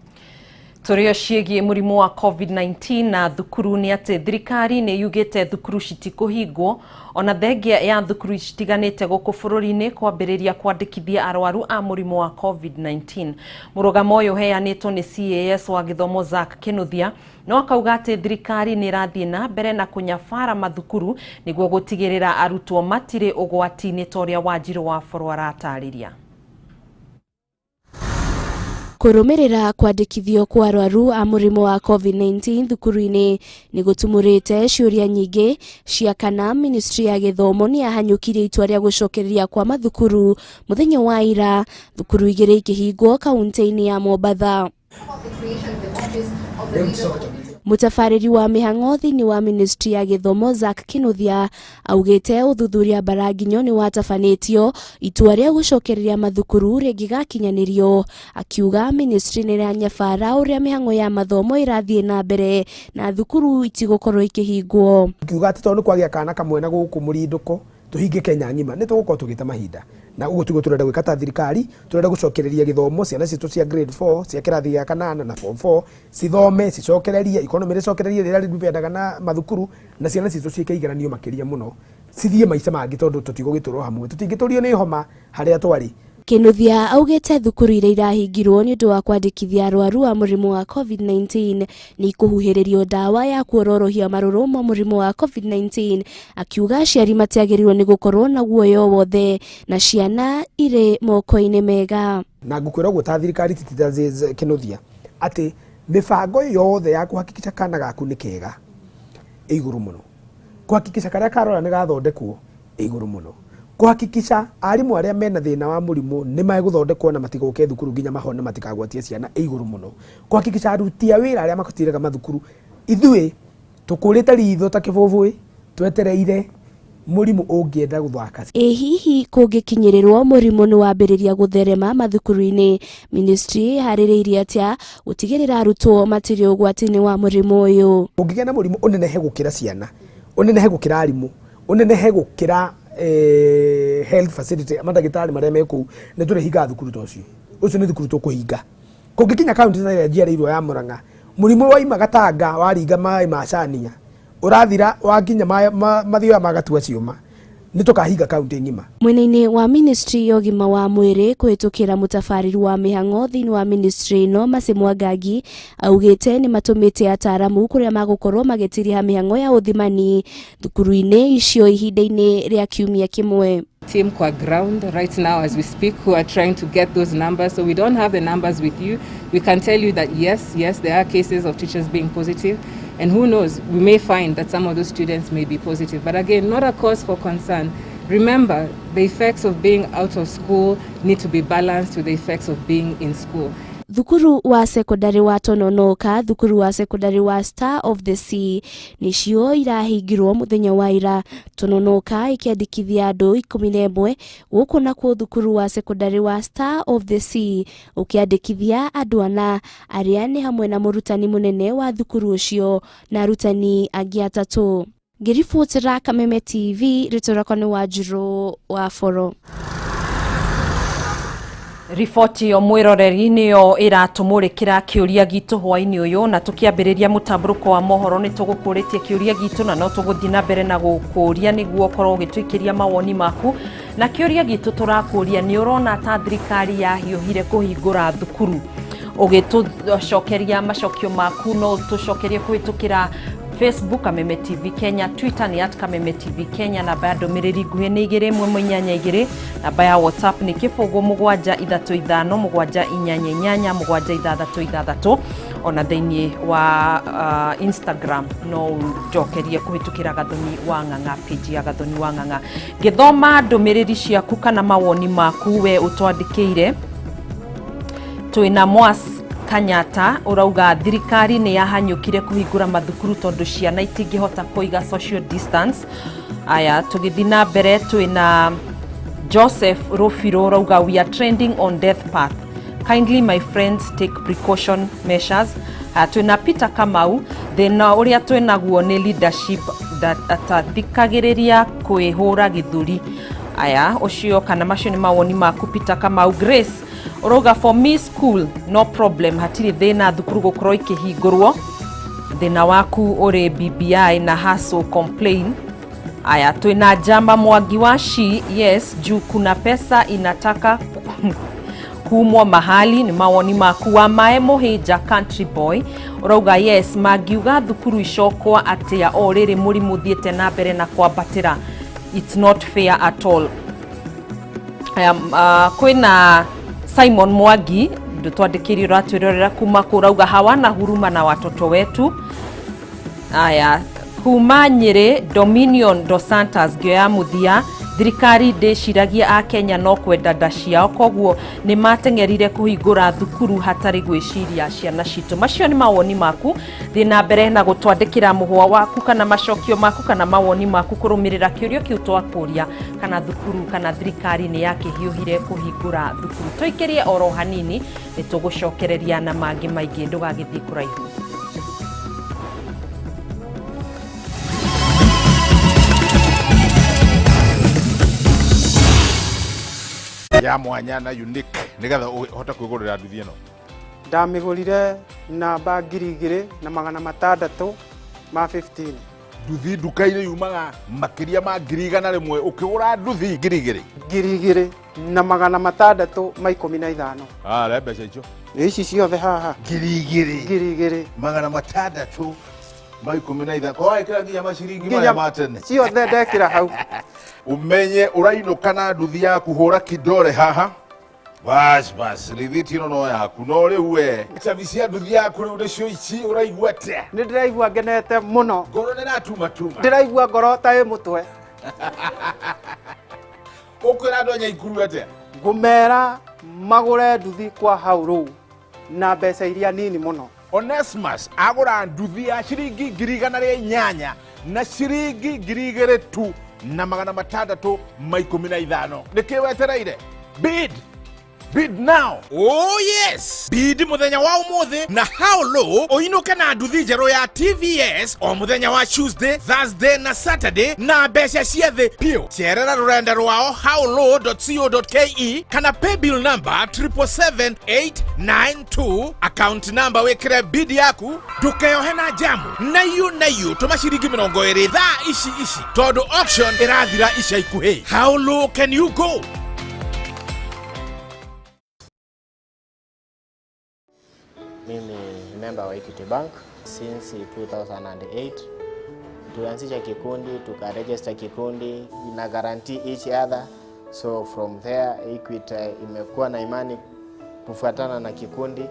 Tũrĩ o ciĩgiĩ mũrimũ wa COVID-19 na thukuru nĩ atĩ thirikari nĩ yugĩte thukuru citikũhingwo ona thengia ya thukuru citiganĩte gũkũ bũrũri-inĩ kwambĩrĩria kwandĩkithia arwaru a mũrimũ wa COVID-19. Mũrũgamo ũyũ ũheanĩtwo nĩ CAS wa gĩthomo Zack Kinuthia no akauga atĩ thirikari nĩ ĩrathiĩ na mbere na kũnyabara mathukuru nĩguo gũtigĩrĩra arutwo matirĩ ũgwati-inĩ ta ũrĩa Wanjirũ wa Boro aratarĩria. Kũrũmĩrĩra kwandĩkithio kwa arwaru a mũrimũ wa COVID-19 thukuru-inĩ nĩ gũtumũrĩte ciũria nyingĩ cia kana ministry ya gĩthomo nĩ yahanyũkirie itua rĩa gũcokereria kwa mathukuru mũthenya wa ira, thukuru igĩrĩ ikĩhingwo kaunti-inĩ ya Mombatha. Mũtabarĩri wa mĩhang'o thĩinĩ wa ministry ya gĩthomo Zack Kinuthia augĩte ũthuthuria Mbaranginyo nĩ watabanĩtio itua rĩa gũcokereria mathukuru rĩngĩgakinyanĩrio, akiuga ministry nĩ ĩranyabara ũrĩa mĩhang'o ya mathomo ĩrathiĩ na mbere na thukuru itigũkorwo ikĩhingwo. Kiuga atĩ tondũ nĩ kwagĩa kana kamwe na gũkũ mũrindũko tũhinge Kenya ng'ima nĩ tũgũkorwo tũgĩte mahinda na ũguo tiguo tũrenda gwĩka ta thirikari. Tũrenda gũcokereria gĩthomo ciana citũ cia grade 4 cia kĩrathi gĩa kanana na form 4 cithome cicokererie economy rĩcokererie rĩrĩa rĩmbendaga na mathukuru na ciana citũ ciĩke igeranio makĩria mũno cithiĩ maica mangĩ tondũ tũtigũgĩtũrwo hamwe tũtingĩtũrio nĩ homa harĩa twarĩ. Kinuthia augĩte thukuru iria irahingirwo nĩ ũndũ wa kwandĩkithia arwaru a mũrimũ wa COVID-19 nĩ ikũhuhĩrĩrio ndawa ya kuororohia marũrũ ma mũrimũ wa COVID-19, akiuga aciari matiagĩrĩirwo nĩ gũkorwo na guoya o wothe na ciana irĩ moko-inĩ mega. Na ngũkwĩra ũguo ta thirikari ti ta Kinuthia atĩ mĩbango yothe ya kũhakikisha kana gaku nĩ kega ĩ igũrũ mũno, kũhakikisha karĩa karora nĩ gathondekwo ĩ igũrũ mũno, Kuhakikisha arimu aria mena thina wa murimu ni megũthondekwo na matigoke thukuru nginya mahone matikagwatie ciana iguru muno. Kuhakikisha aruti a wira aria makutiraga mathukuru ithuĩ tukurite ritho ta kibũbũĩ twetereire murimu ungienda guthaka. Ĩ hihi kũngĩkinyĩrĩrwo mũrimũ nĩ wambĩrĩria gũtherema mathukuru-inĩ, ministry ĩharĩrĩirie atĩa gũtigĩrĩra arutwo matirĩ ũgwati-inĩ wa mũrimũ ũyũ? Ũngĩgĩa na mũrimũ ũnenehe gũkĩra ciana, ũnenehe gũkĩra arimũ, ũnenehe gũkĩra health facility mandagĩtarĩ marĩa me kũu, nĩ tũrĩhingaga thukuru ta ũcio. Ũcio nĩ thukuru tũkũhinga. Kũngĩkinya kaunti ta ĩrĩa njiarĩirwo ya Murang'a, mũrimũ waima Gatanga waringa maĩ ma Cania, urathira wakinya mathioya magatua ciuma, nĩ tũkahinga kaunti ng'ima. Mwena-inĩ wa ministry ya ũgima wa mwĩrĩ kũhĩtũkĩra mũtabarĩri wa mĩhang'o thĩinĩ wa ministry ĩno Mercy Mwangangi augĩte nĩ matũmĩte ataaramu kũrĩa magũkorwo magĩtiriha mĩhang'o ya ũthimani thukuru-inĩ icio ihinda-inĩ rĩa kiumia kĩmwe. Team kwa ground right now as we speak who are trying to get those numbers. So we don't have the numbers with you. We can tell you that yes, there are cases of teachers being positive. And who knows, we may find that some of those students may be positive. But again, not a cause for concern. Remember, the effects of being out of school need to be balanced with the effects of being in school. Thukuru wa sekondari wa Tononoka, thukuru wa sekondari wa Star of the Sea nicio irahingirwo muthenya wa ira. Tononoka ikiandikithia andu 11 guku nakuo thukuru wa sekondari wa Star of the Sea ukiandikithia andu ana aria ni hamwe na murutani munene wa thukuru ucio na arutani angi atatu. Ngiribotera Kameme TV, ritwa rakwa ni Wanjiru wa Boro. Riboti yo mwiroreri niyo iratumurikira kiuria gitu hwaini uyu, na tukiambiriria mutamburuko wa mohoro ni tugukuritie kiuria gitu na no tuguthii na mbere na gukuria niguo ukorwo ugituikiria mawoni maku. Na kiuria gitu turakuria ni urona ta thirikari yahiuhire kuhingura thukuru. Ugitucokeria macokio maku no tucokerie kuhitukira Facebook Kameme TV Kenya, Twitter ni at Kameme TV Kenya, namba ya ndũmĩrĩri nguhĩ nĩ 218 2, namba ya WhatsApp nĩ 0 7 3 5 7 8 8 7 6 6. Ona thĩinĩ wa Instagram no ũnjokerie kũhĩtũkĩra Gathoni wa Ng'ang'a, page ya Gathoni wa Ng'ang'a. Ngĩthoma ndũmĩrĩri ciaku kana mawoni maku we ũtwandĩkĩire, twĩna Mwas Kanyata urauga thirikari ni yahanyukire kuhingura mathukuru tondu ciana itingihota kuiga social distance. Aya, tugithi na mbere twina Joseph Rufiro urauga we are trending on death path, kindly my friends take precaution measures. Twina Peter Kamau, thina uria twinaguo ni leadership atathikagiriria kwihura githuri. Aya, ucio kana macio ni mawoni maku Peter Kamau. Grace Oroga, for me school no problem, hatiri thina thukuru gukorwo ikihingurwo, thina waku uri BBI na hassle complain. Aya, twina Jamba Mwangi wa shi, yes juu kuna pesa inataka kumwo mahali, ni mawoni maku. Wa Mae Muhinja country boy urauga yes mangiuga thukuru icokwo atia o riri murimu thiete na mbere na kwambatira, it's not fair at all. Kwina Simon Mwangi ndutwandikiri uratwirorera kuma kurauga hawana huruma na watoto wetu. Aya, kuma Nyeri Dominion dos Santos ngioya muthia, thirikari ndiciragia a Kenya no kwenda nda ciao, koguo ni mateng'erire kuhingura thukuru hatari gwiciria ciana citu. Macio ni mawoni maku, thiĩ na mbere na gutwandikira muhwa waku kana macokio maku kana mawoni maku kurumirira kiurio kiu twakuria kana thukuru kana thirikari ni yakihiuhire kuhingura thukuru. Tuikirie oro hanini ni tugucokereria na mangi maingi, ndugagithii kuraihu. Ya mwanya na unique nigetha uhote kwigurira nduthi ino. Ndamigurire namba 2615 15. Nduthi nduka-inĩ yumaga makiria ma 100,000, ukigura nduthi 2,000 2,615. Ah, re mbeca icio ici ciothe haha 2,000 615 kwa ikira nginya maciringi maya ma tene ciothe ndekira hau. Umenye urainuka na nduthi yaku, hura kidore haha bas bas, rithiti ino no yaku. No riu we cabi cia nduthi yaku riu nicio ici, uraigua atia? Ni ndiraigua ngenete muno, ngoro ni ratuma tuma, ndiraigua ngoro ta ĩ mutwe. Ukwira andu a Nyaikuru atia? Ngumera magure nduthi kwa hau ruu na mbeca iria nini muno. Onesmus agura nduthi ya ciringi 108 na ciringi 2,000 tu na 615. Niki wetereire? Bid. Bid now. Oh yes. Bid muthenya wa umuthi na how low uinuke na nduthi njeru ya TVS o muthenya wa Tuesday, Thursday na Saturday na mbeca cia thi piu. Cerera rurenda rwao howlow.co.ke kana pay bill number 777892, account number wikire bid yaku ndukeyohe na jamu na yu tuma ciringi 20 thaa ici ici tondu auction irathira ica ikuhi. How low can you go? Mimi ni member wa Equity Bank since 2008. Tulianzisha kikundi, tukaregister kikundi, ina guarantee each other. So from there Equity imekuwa na imani kufuatana na kikundi.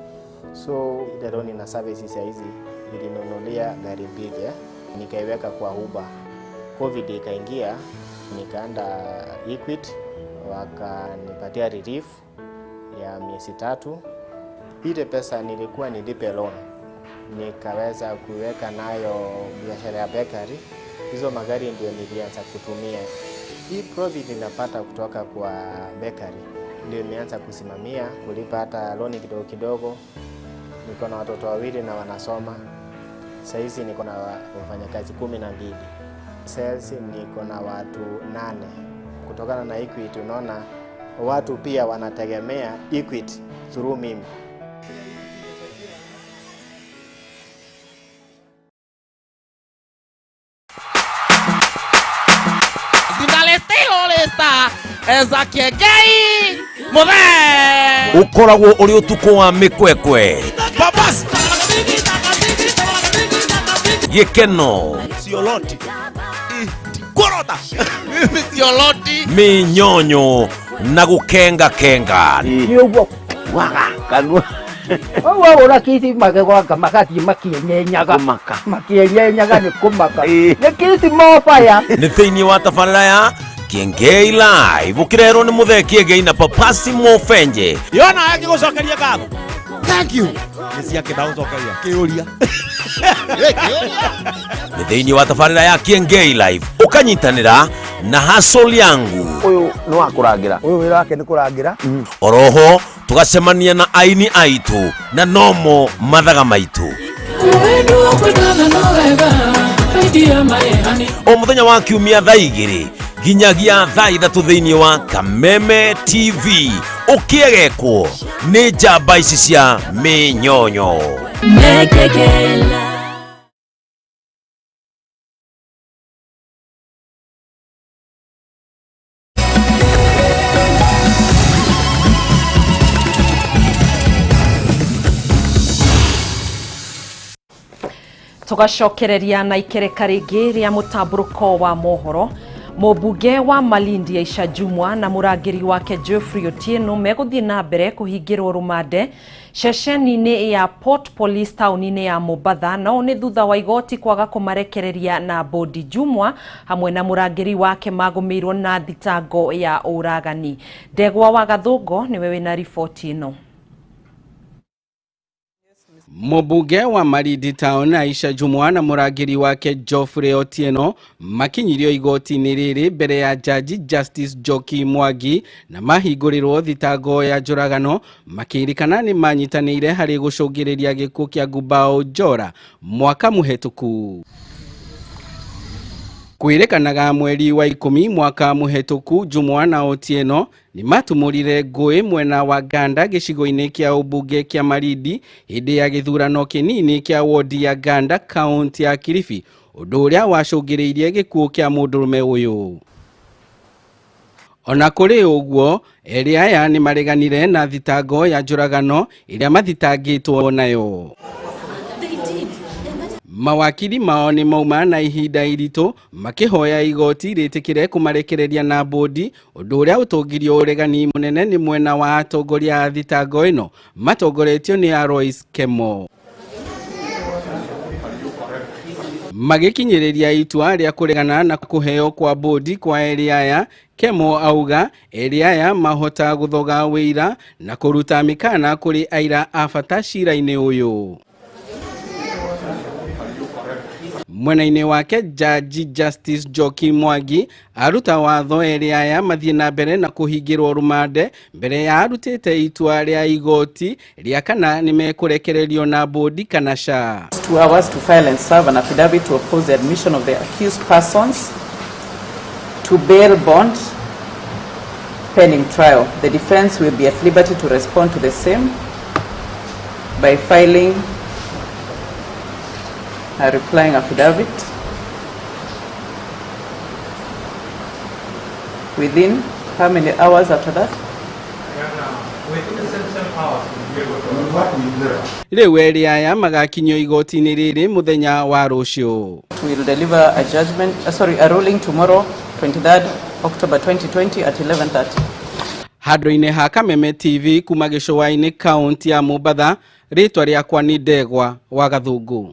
So ile loan na services ya hizi nilinunulia gari mbili, nikaiweka kwa Uber. Covid ikaingia, nikaenda Equity wakanipatia relief ya miezi 3. Ile pesa nilikuwa nilipe loan, nikaweza kuweka nayo biashara ya bakery. Hizo magari ndio nilianza kutumia. Hii profit ninapata kutoka kwa bakery ndio nimeanza kusimamia kulipa hata loan kidogo kidogo. Niko na watoto wawili na wanasoma. Saizi niko na wafanyakazi 12. Sales niko na watu 8. Kutokana na Equity unaona watu pia wanategemea Equity through mimi. Ukoragwo uri utuku wa mikwekwe Babas gikeno sioloti korota sioloti minyonyo na gukenga kenga ni uguo waga kanua wagura kiti magegwaka magathie makienyenyaga makienyenyaga ni kumaka ni kiti mofaya ni thiini wa tabarĩra ya Kiengei Live ukirerwo ni Muthee Kiengei na Papasi Mofenje yona akigucokeria ngatho. Thank you. Ni ciake ndagucokeria kiuria. Ni thiini wa tabarĩra ya Kiengei Live ukanyitanĩra na hustle yangu uyu ni wa kurangira uyu wira wake ni kurangira oroho tugacemania na aini aitu na nomo mathaga maitu o muthenya wa kiumia thaa 2 nginyagia thaa 3 thiini wa Kameme TV ukiegekwo ni njamba ici cia minyonyo. Tugacokereria na ikereka rĩngĩ rĩa mũtambũrũko wa mohoro. Mũmbunge wa Malindi Aisha Jumwa na mũrangĩri wake Geoffrey Otieno megũthiĩ na mbere kũhingĩrwo rũmande ceceni-inĩ ya Port Police taũni-inĩ ya Mombatha, nao nĩ thutha wa igoti kwaga kũmarekereria na bodi. Jumwa hamwe na mũrangĩri wake magũmĩirwo na thitango ya ũragani. Ndegwa wa Gathũngo nĩwe wĩna riboti ĩno. Mũmbunge wa Malindi Town Aisha Jumwa na mũrangĩri wake Geoffrey Otieno makinyirio igoti-inĩ rĩrĩ mbere ya jaji Justice Njoki Mwangi na mahingũrĩrwo thitango ya njũragano makĩrĩkana nĩ manyitanĩire harĩ gũcũngĩrĩria gĩkuũ kĩa Gubao Njora mwaka mũhetũku. Kwĩrĩkanaga mweri wa 10 mwaka mũhetũku Jumwa na Otieno nĩ matumũrire ngũĩ mwena wa Ganda gĩcigo-inĩ kĩa ũmbunge kĩa Malindi hĩndĩ ya gĩthurano kĩnini kĩa wodi ya Ganda kaunti ya Kilifi, ũndũ ũrĩa wacũngĩrĩirie gĩkuũ kĩa mũndũrũme ũyũ. Ona kũrĩ ũguo, erĩ aya nĩ mareganire na thitango ya njũragano ĩrĩa mathitangĩtwo nayo. Mawakiri mao nĩ mauma na ihinda iritũ makĩhoya igoti rĩtĩkĩre kũmarekereria na bodi, ũndũ ũrĩa ũtongirio ũregani mũnene nĩ mwena wa atongoria a thitango ĩno matongoretio nĩ Alois Kemo. Magĩkinyĩrĩria itua rĩa kũregana na kũheo kwa bodi kwa erĩ aya, Kemo auga erĩ aya mahota gũthoga wĩira na kũruta mĩkana kũrĩ aira a bata cira-inĩ ũyũ. Mwena-inĩ wake Jaji Justice Njoki Mwangi aruta watho erĩ aya mathiĩ na mbere na kũhingĩrwo rũmande mbere ya arutĩte itua rĩa igoti rĩa kana nĩmekũrekererio na bodi kana ca. 2 hours to file and serve an affidavit to oppose the admission of the accused persons to bail bond pending trial. The defense will be at liberty to respond to the same by filing a replying affidavit within how many hours after that? Rĩu erĩ aya magakinyio igoti-inĩ rĩrĩ mũthenya wa rũciũ. We will deliver a judgment, sorry, a ruling tomorrow, 23rd October 2020 at 11:30. Handũ-inĩ ha Kameme TV kuma gĩcũa-inĩ kaunti ya Mombatha, rĩtwa rĩakwa nĩ Ndegwa wa Gathũngũ.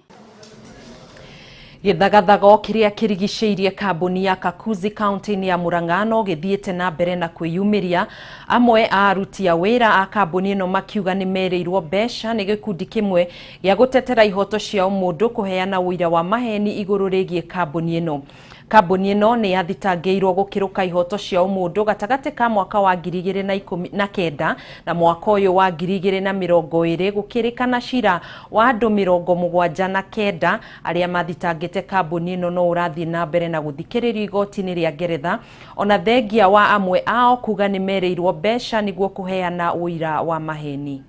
Gĩthagathago kĩrĩa kĩrigicĩirie kambuni ya Kakuzi kaunti-inĩ ya Murang'a no gĩthiĩte na mbere na kwĩyumĩria. Amwe a aruti a wĩra a kambuni ĩno makiuga nĩ merĩirwo mbeca nĩ gĩkundi kĩmwe gĩa gũtetera ihoto cia ũmũndũ kũheana ũira wa maheni igũrũ rĩgiĩ kambuni ĩno. Kambuni ĩno nĩ yathitangĩirwo gũkĩrũka ihoto cia ũmũndũ gatagatĩ ka mwaka wa 2019 na mwaka ũyũ wa 2020 gũkĩrĩkana cira wa andũ 79 arĩa mathitangĩte kambuni ĩno no ũrathiĩ na mbere na gũthikĩrĩrio igoti-inĩ rĩa Ngeretha, ona thengia wa amwe ao kuga nĩ merĩirwo mbeca nĩguo kũheana ũira wa maheni.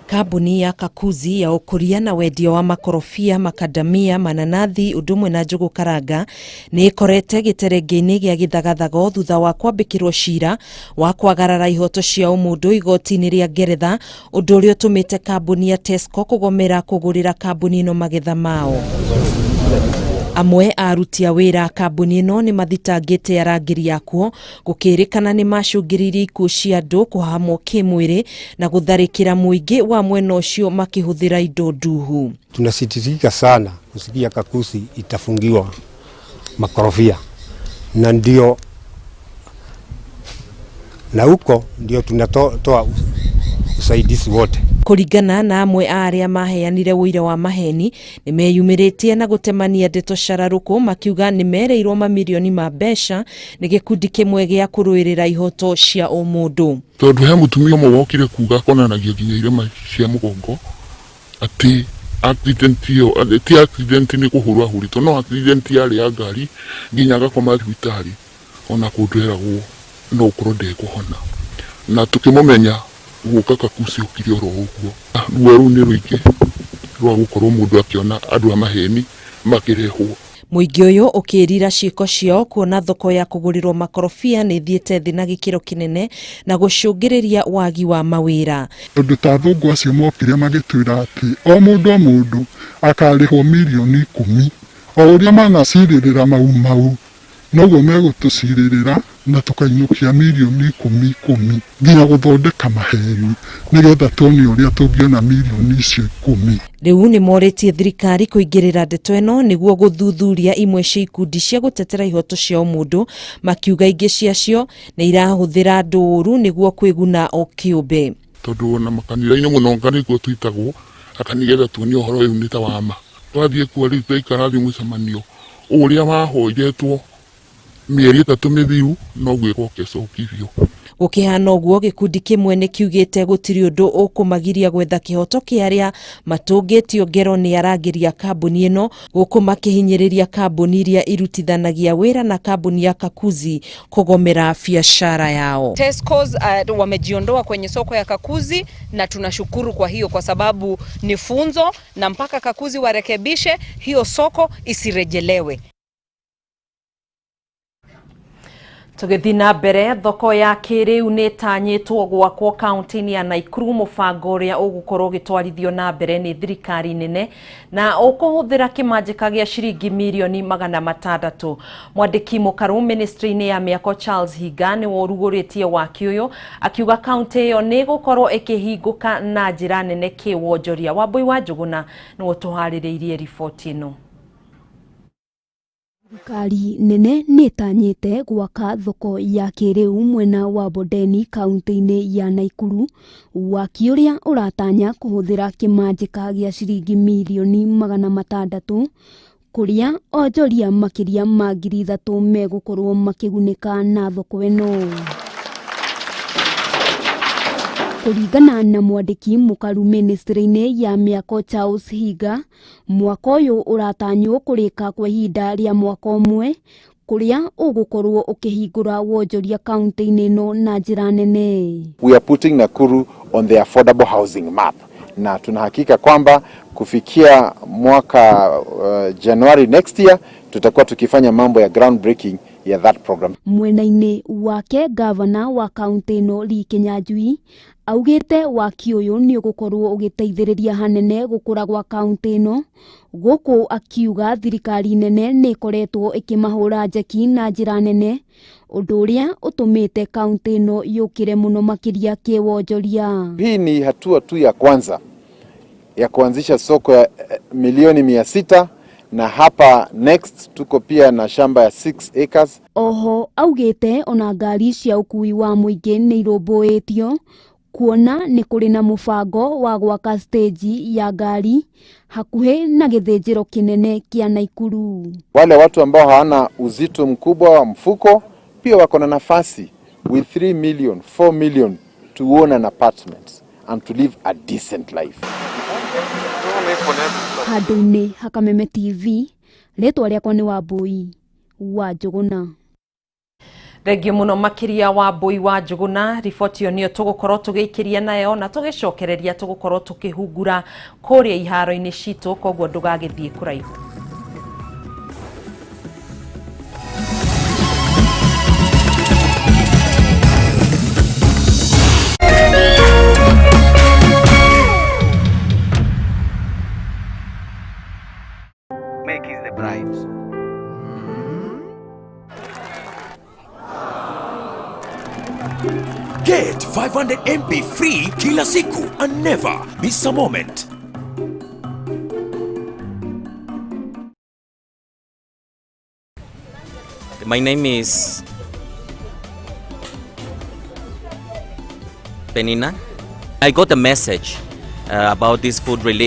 Kambuni ya Kakuzi ya ũkũria na wendia wa makorobia, makadamia, mananathi ũndũ ũmwe na njũgũ karanga nĩ ĩkorete gĩterenge-inĩ gĩa gĩthagathago thutha wa kwambĩkĩrwo cira wa kwagarara ihoto cia ũmũndũ igoti-inĩ rĩa Ngeretha, ũndũ ũrĩa ũtũmĩte kambuni ya Tesco kũgomera kũgũrĩra kambuni ĩno magetha mao. Amwe a aruti a wĩra a kambuni ĩno nĩ mathitangĩte arangĩri akuo gũkĩrĩkana nĩ macũngĩrĩirie ikuũ cia andũ kũhahamwo kĩmwĩrĩ na gũtharĩkĩra mũingĩ wa mwena ũcio makĩhũthĩra indo nduhu. Tunasikitika sana kusikia Kakuzi itafungiwa makorofia, na ndio na huko ndio tunatoa usaidizi wote. Kũringana na amwe a arĩa maheanire ũira wa maheni nĩ meyumĩrĩtie na gũtemania ndeto cararũkũ makiuga nĩ mereirwo mamirioni ma mbeca nĩ gĩkundi kĩmwe gĩa kũrũĩrĩra ihoto cia ũmũndũ. Tondũ he mũtumia ũmwe wokire kuga konanagia nginya irema cia mũgongo atĩ accident ĩyo ti accident nĩ kũhũrwo ahũrĩtwo, no accident yarĩ ya ngari nginya agakoma thibitarĩ ona kũndũ eragwo no ũkorwo ndekũhona, na tũkĩmũmenya gũka Kakuzi okire oro ũguo. Ruo rũu nĩ rũingĩ rwa gũkorwo mũndũ akĩona andũ a maheni makĩrehwo. Mũingĩ ũyũ ũkĩrira ciĩko ciao kuona thoko ya kũgũrĩrwo makorobia nĩ ĩthiĩte thĩ na gĩkĩro kĩnene na gũcũngĩrĩria wagi wa mawĩra. Tondũ ta athũngũ acio mokire magĩtwĩra atĩ o mũndũ o mũndũ akarĩhwo mirioni 10, o ũrĩa manacirĩrĩra mau mau noguo megũtũcirĩrĩra na tũkainũkia mirioni 10 10 nginya gũthondeka maheni nĩgetha tuone ũrĩa tũngĩona mirioni icio 10. Rĩu nĩ morĩtie thirikari kũingĩrĩra ndeto ĩno nĩguo gũthuthuria imwe cia ikundi cia gũtetera ihoto cia ũmũndũ, makiuga ingĩ ciacio nĩ irahũthĩra andũ ũru nĩguo kwĩguna o kĩũmbe. Tondũ ona makanitha-inĩ mũno nĩkuo twĩtagwo akanigetha tuonie ũhoro ũyũ nĩ ta wa ma. Twathiĩ kuo rĩu twaikara thĩ mũcemanio ũrĩa wahoiretwo mĩeri 3 mĩthiru no gwĩkwo ũkĩcokithio. Gũkĩhana ũguo gĩkundi kĩmwe nĩ kiugĩte gũtirĩ ũndũ ũkũmagiria gwetha kĩhoto kĩa arĩa matũngĩtio ngero nĩ arangĩri a kambuni ĩno, gũkũ makĩhinyĩrĩria kambuni iria irutithanagia wĩra na kambuni ya Kakuzi kũgomera biacara yao. Tesco's wamejiondoa kwenye soko ya Kakuzi na tunashukuru kwa hiyo, kwa sababu ni funzo na mpaka Kakuzi warekebishe hiyo soko isirejelewe. Tũgĩthiĩ na mbere, thoko ya kĩrĩu nĩ ĩtanyĩtwo gwakwo kaunti-inĩ ya Naikuru, mũbango ũrĩa ũgũkorwo ũgĩtwarithio na mbere nĩ thirikari nene na ũkũhũthĩra kĩmanjĩka gĩa ciringi mirioni 600. Mwandĩki mũkaru ministry-inĩ ya mĩako Charles Hinga nĩwe ũrugũrĩtie waki ũyũ, akiuga kaunti ĩyo nĩ ĩgũkorwo ĩkĩhingũka na njĩra nene kĩwonjoria. Wambui wa Njũgũna nĩwe ũtũharĩrĩirie riboti ĩno. Thirikari nene nĩ ĩtanyĩte gwaka thoko ya kĩrĩu mwena wa Bondeni kaunti-inĩ ya Naikuru, waki ũrĩa ũratanya kũhũthĩra kĩmanjĩka gĩa ciringi mirioni 600, kũrĩa onjoria makĩria ma 3,000 megũkorwo makĩgunĩka na thoko ĩno. Kũringana na mwandĩki mũkaru ministry-inĩ ya mĩako Charles Hinga, mwako ũyũ ũratanywo kũrĩka kwa ihinda rĩa mwaka ũmwe, kũrĩa ũgũkorwo ũkĩhingũra wonjoria kaunti-inĩ ĩno na njĩra nene. We are putting Nakuru on the affordable housing map, na tunahakika kwamba kufikia mwaka January next year tutakuwa tukifanya mambo ya groundbreaking ya that program. Mwena-inĩ wake gavana wa kaunti ĩno Lee Kinyanjui augĩte waki ũyũ nĩ ũgũkorwo ũgĩteithĩrĩria hanene gũkũra gwa kaunti ĩno, gũkũ akiuga thirikari nene nĩ ĩkoretwo ĩkĩmahũra njeki na njĩra nene, ũndũ ũrĩa ũtũmĩte kaunti ĩno yũkĩre mũno makĩria kĩwonjoria. Hii ni hatua tu ya kwanza ya kuanzisha soko ya milioni 600, na hapa next tuko pia na shamba ya 6 acres. Oho augĩte ona ngari cia ũkui wa mũingĩ nĩ irũmbũĩtio kuona nĩ kũrĩ na mũbango wa gwaka stage ya ngari hakuhĩ na gĩthĩnjĩro kĩnene kĩa Naikuru. Wale watu ambao hawana uzito mkubwa wa mfuko pia wako na nafasi with 3 million, 4 million to own an apartment and to live a decent life. Handũ-inĩ ha Kameme TV, rĩtwa rĩakwa nĩ Wambui wa Njũgũna. Thengio muno makiria Wambui wa Njũgũna. Riboti ĩyo nĩyo tũgũkorwo tũgĩikĩria nayo na tũgĩcokereria tũgũkorwo tũkĩhungura kũrĩa iharo-inĩ citũ, koguo ndũgagĩthiĩ kũraihu. Make is the bride. Get 500 MB free kila siku and never miss a moment. My name is Penina. I got a message about this food relief.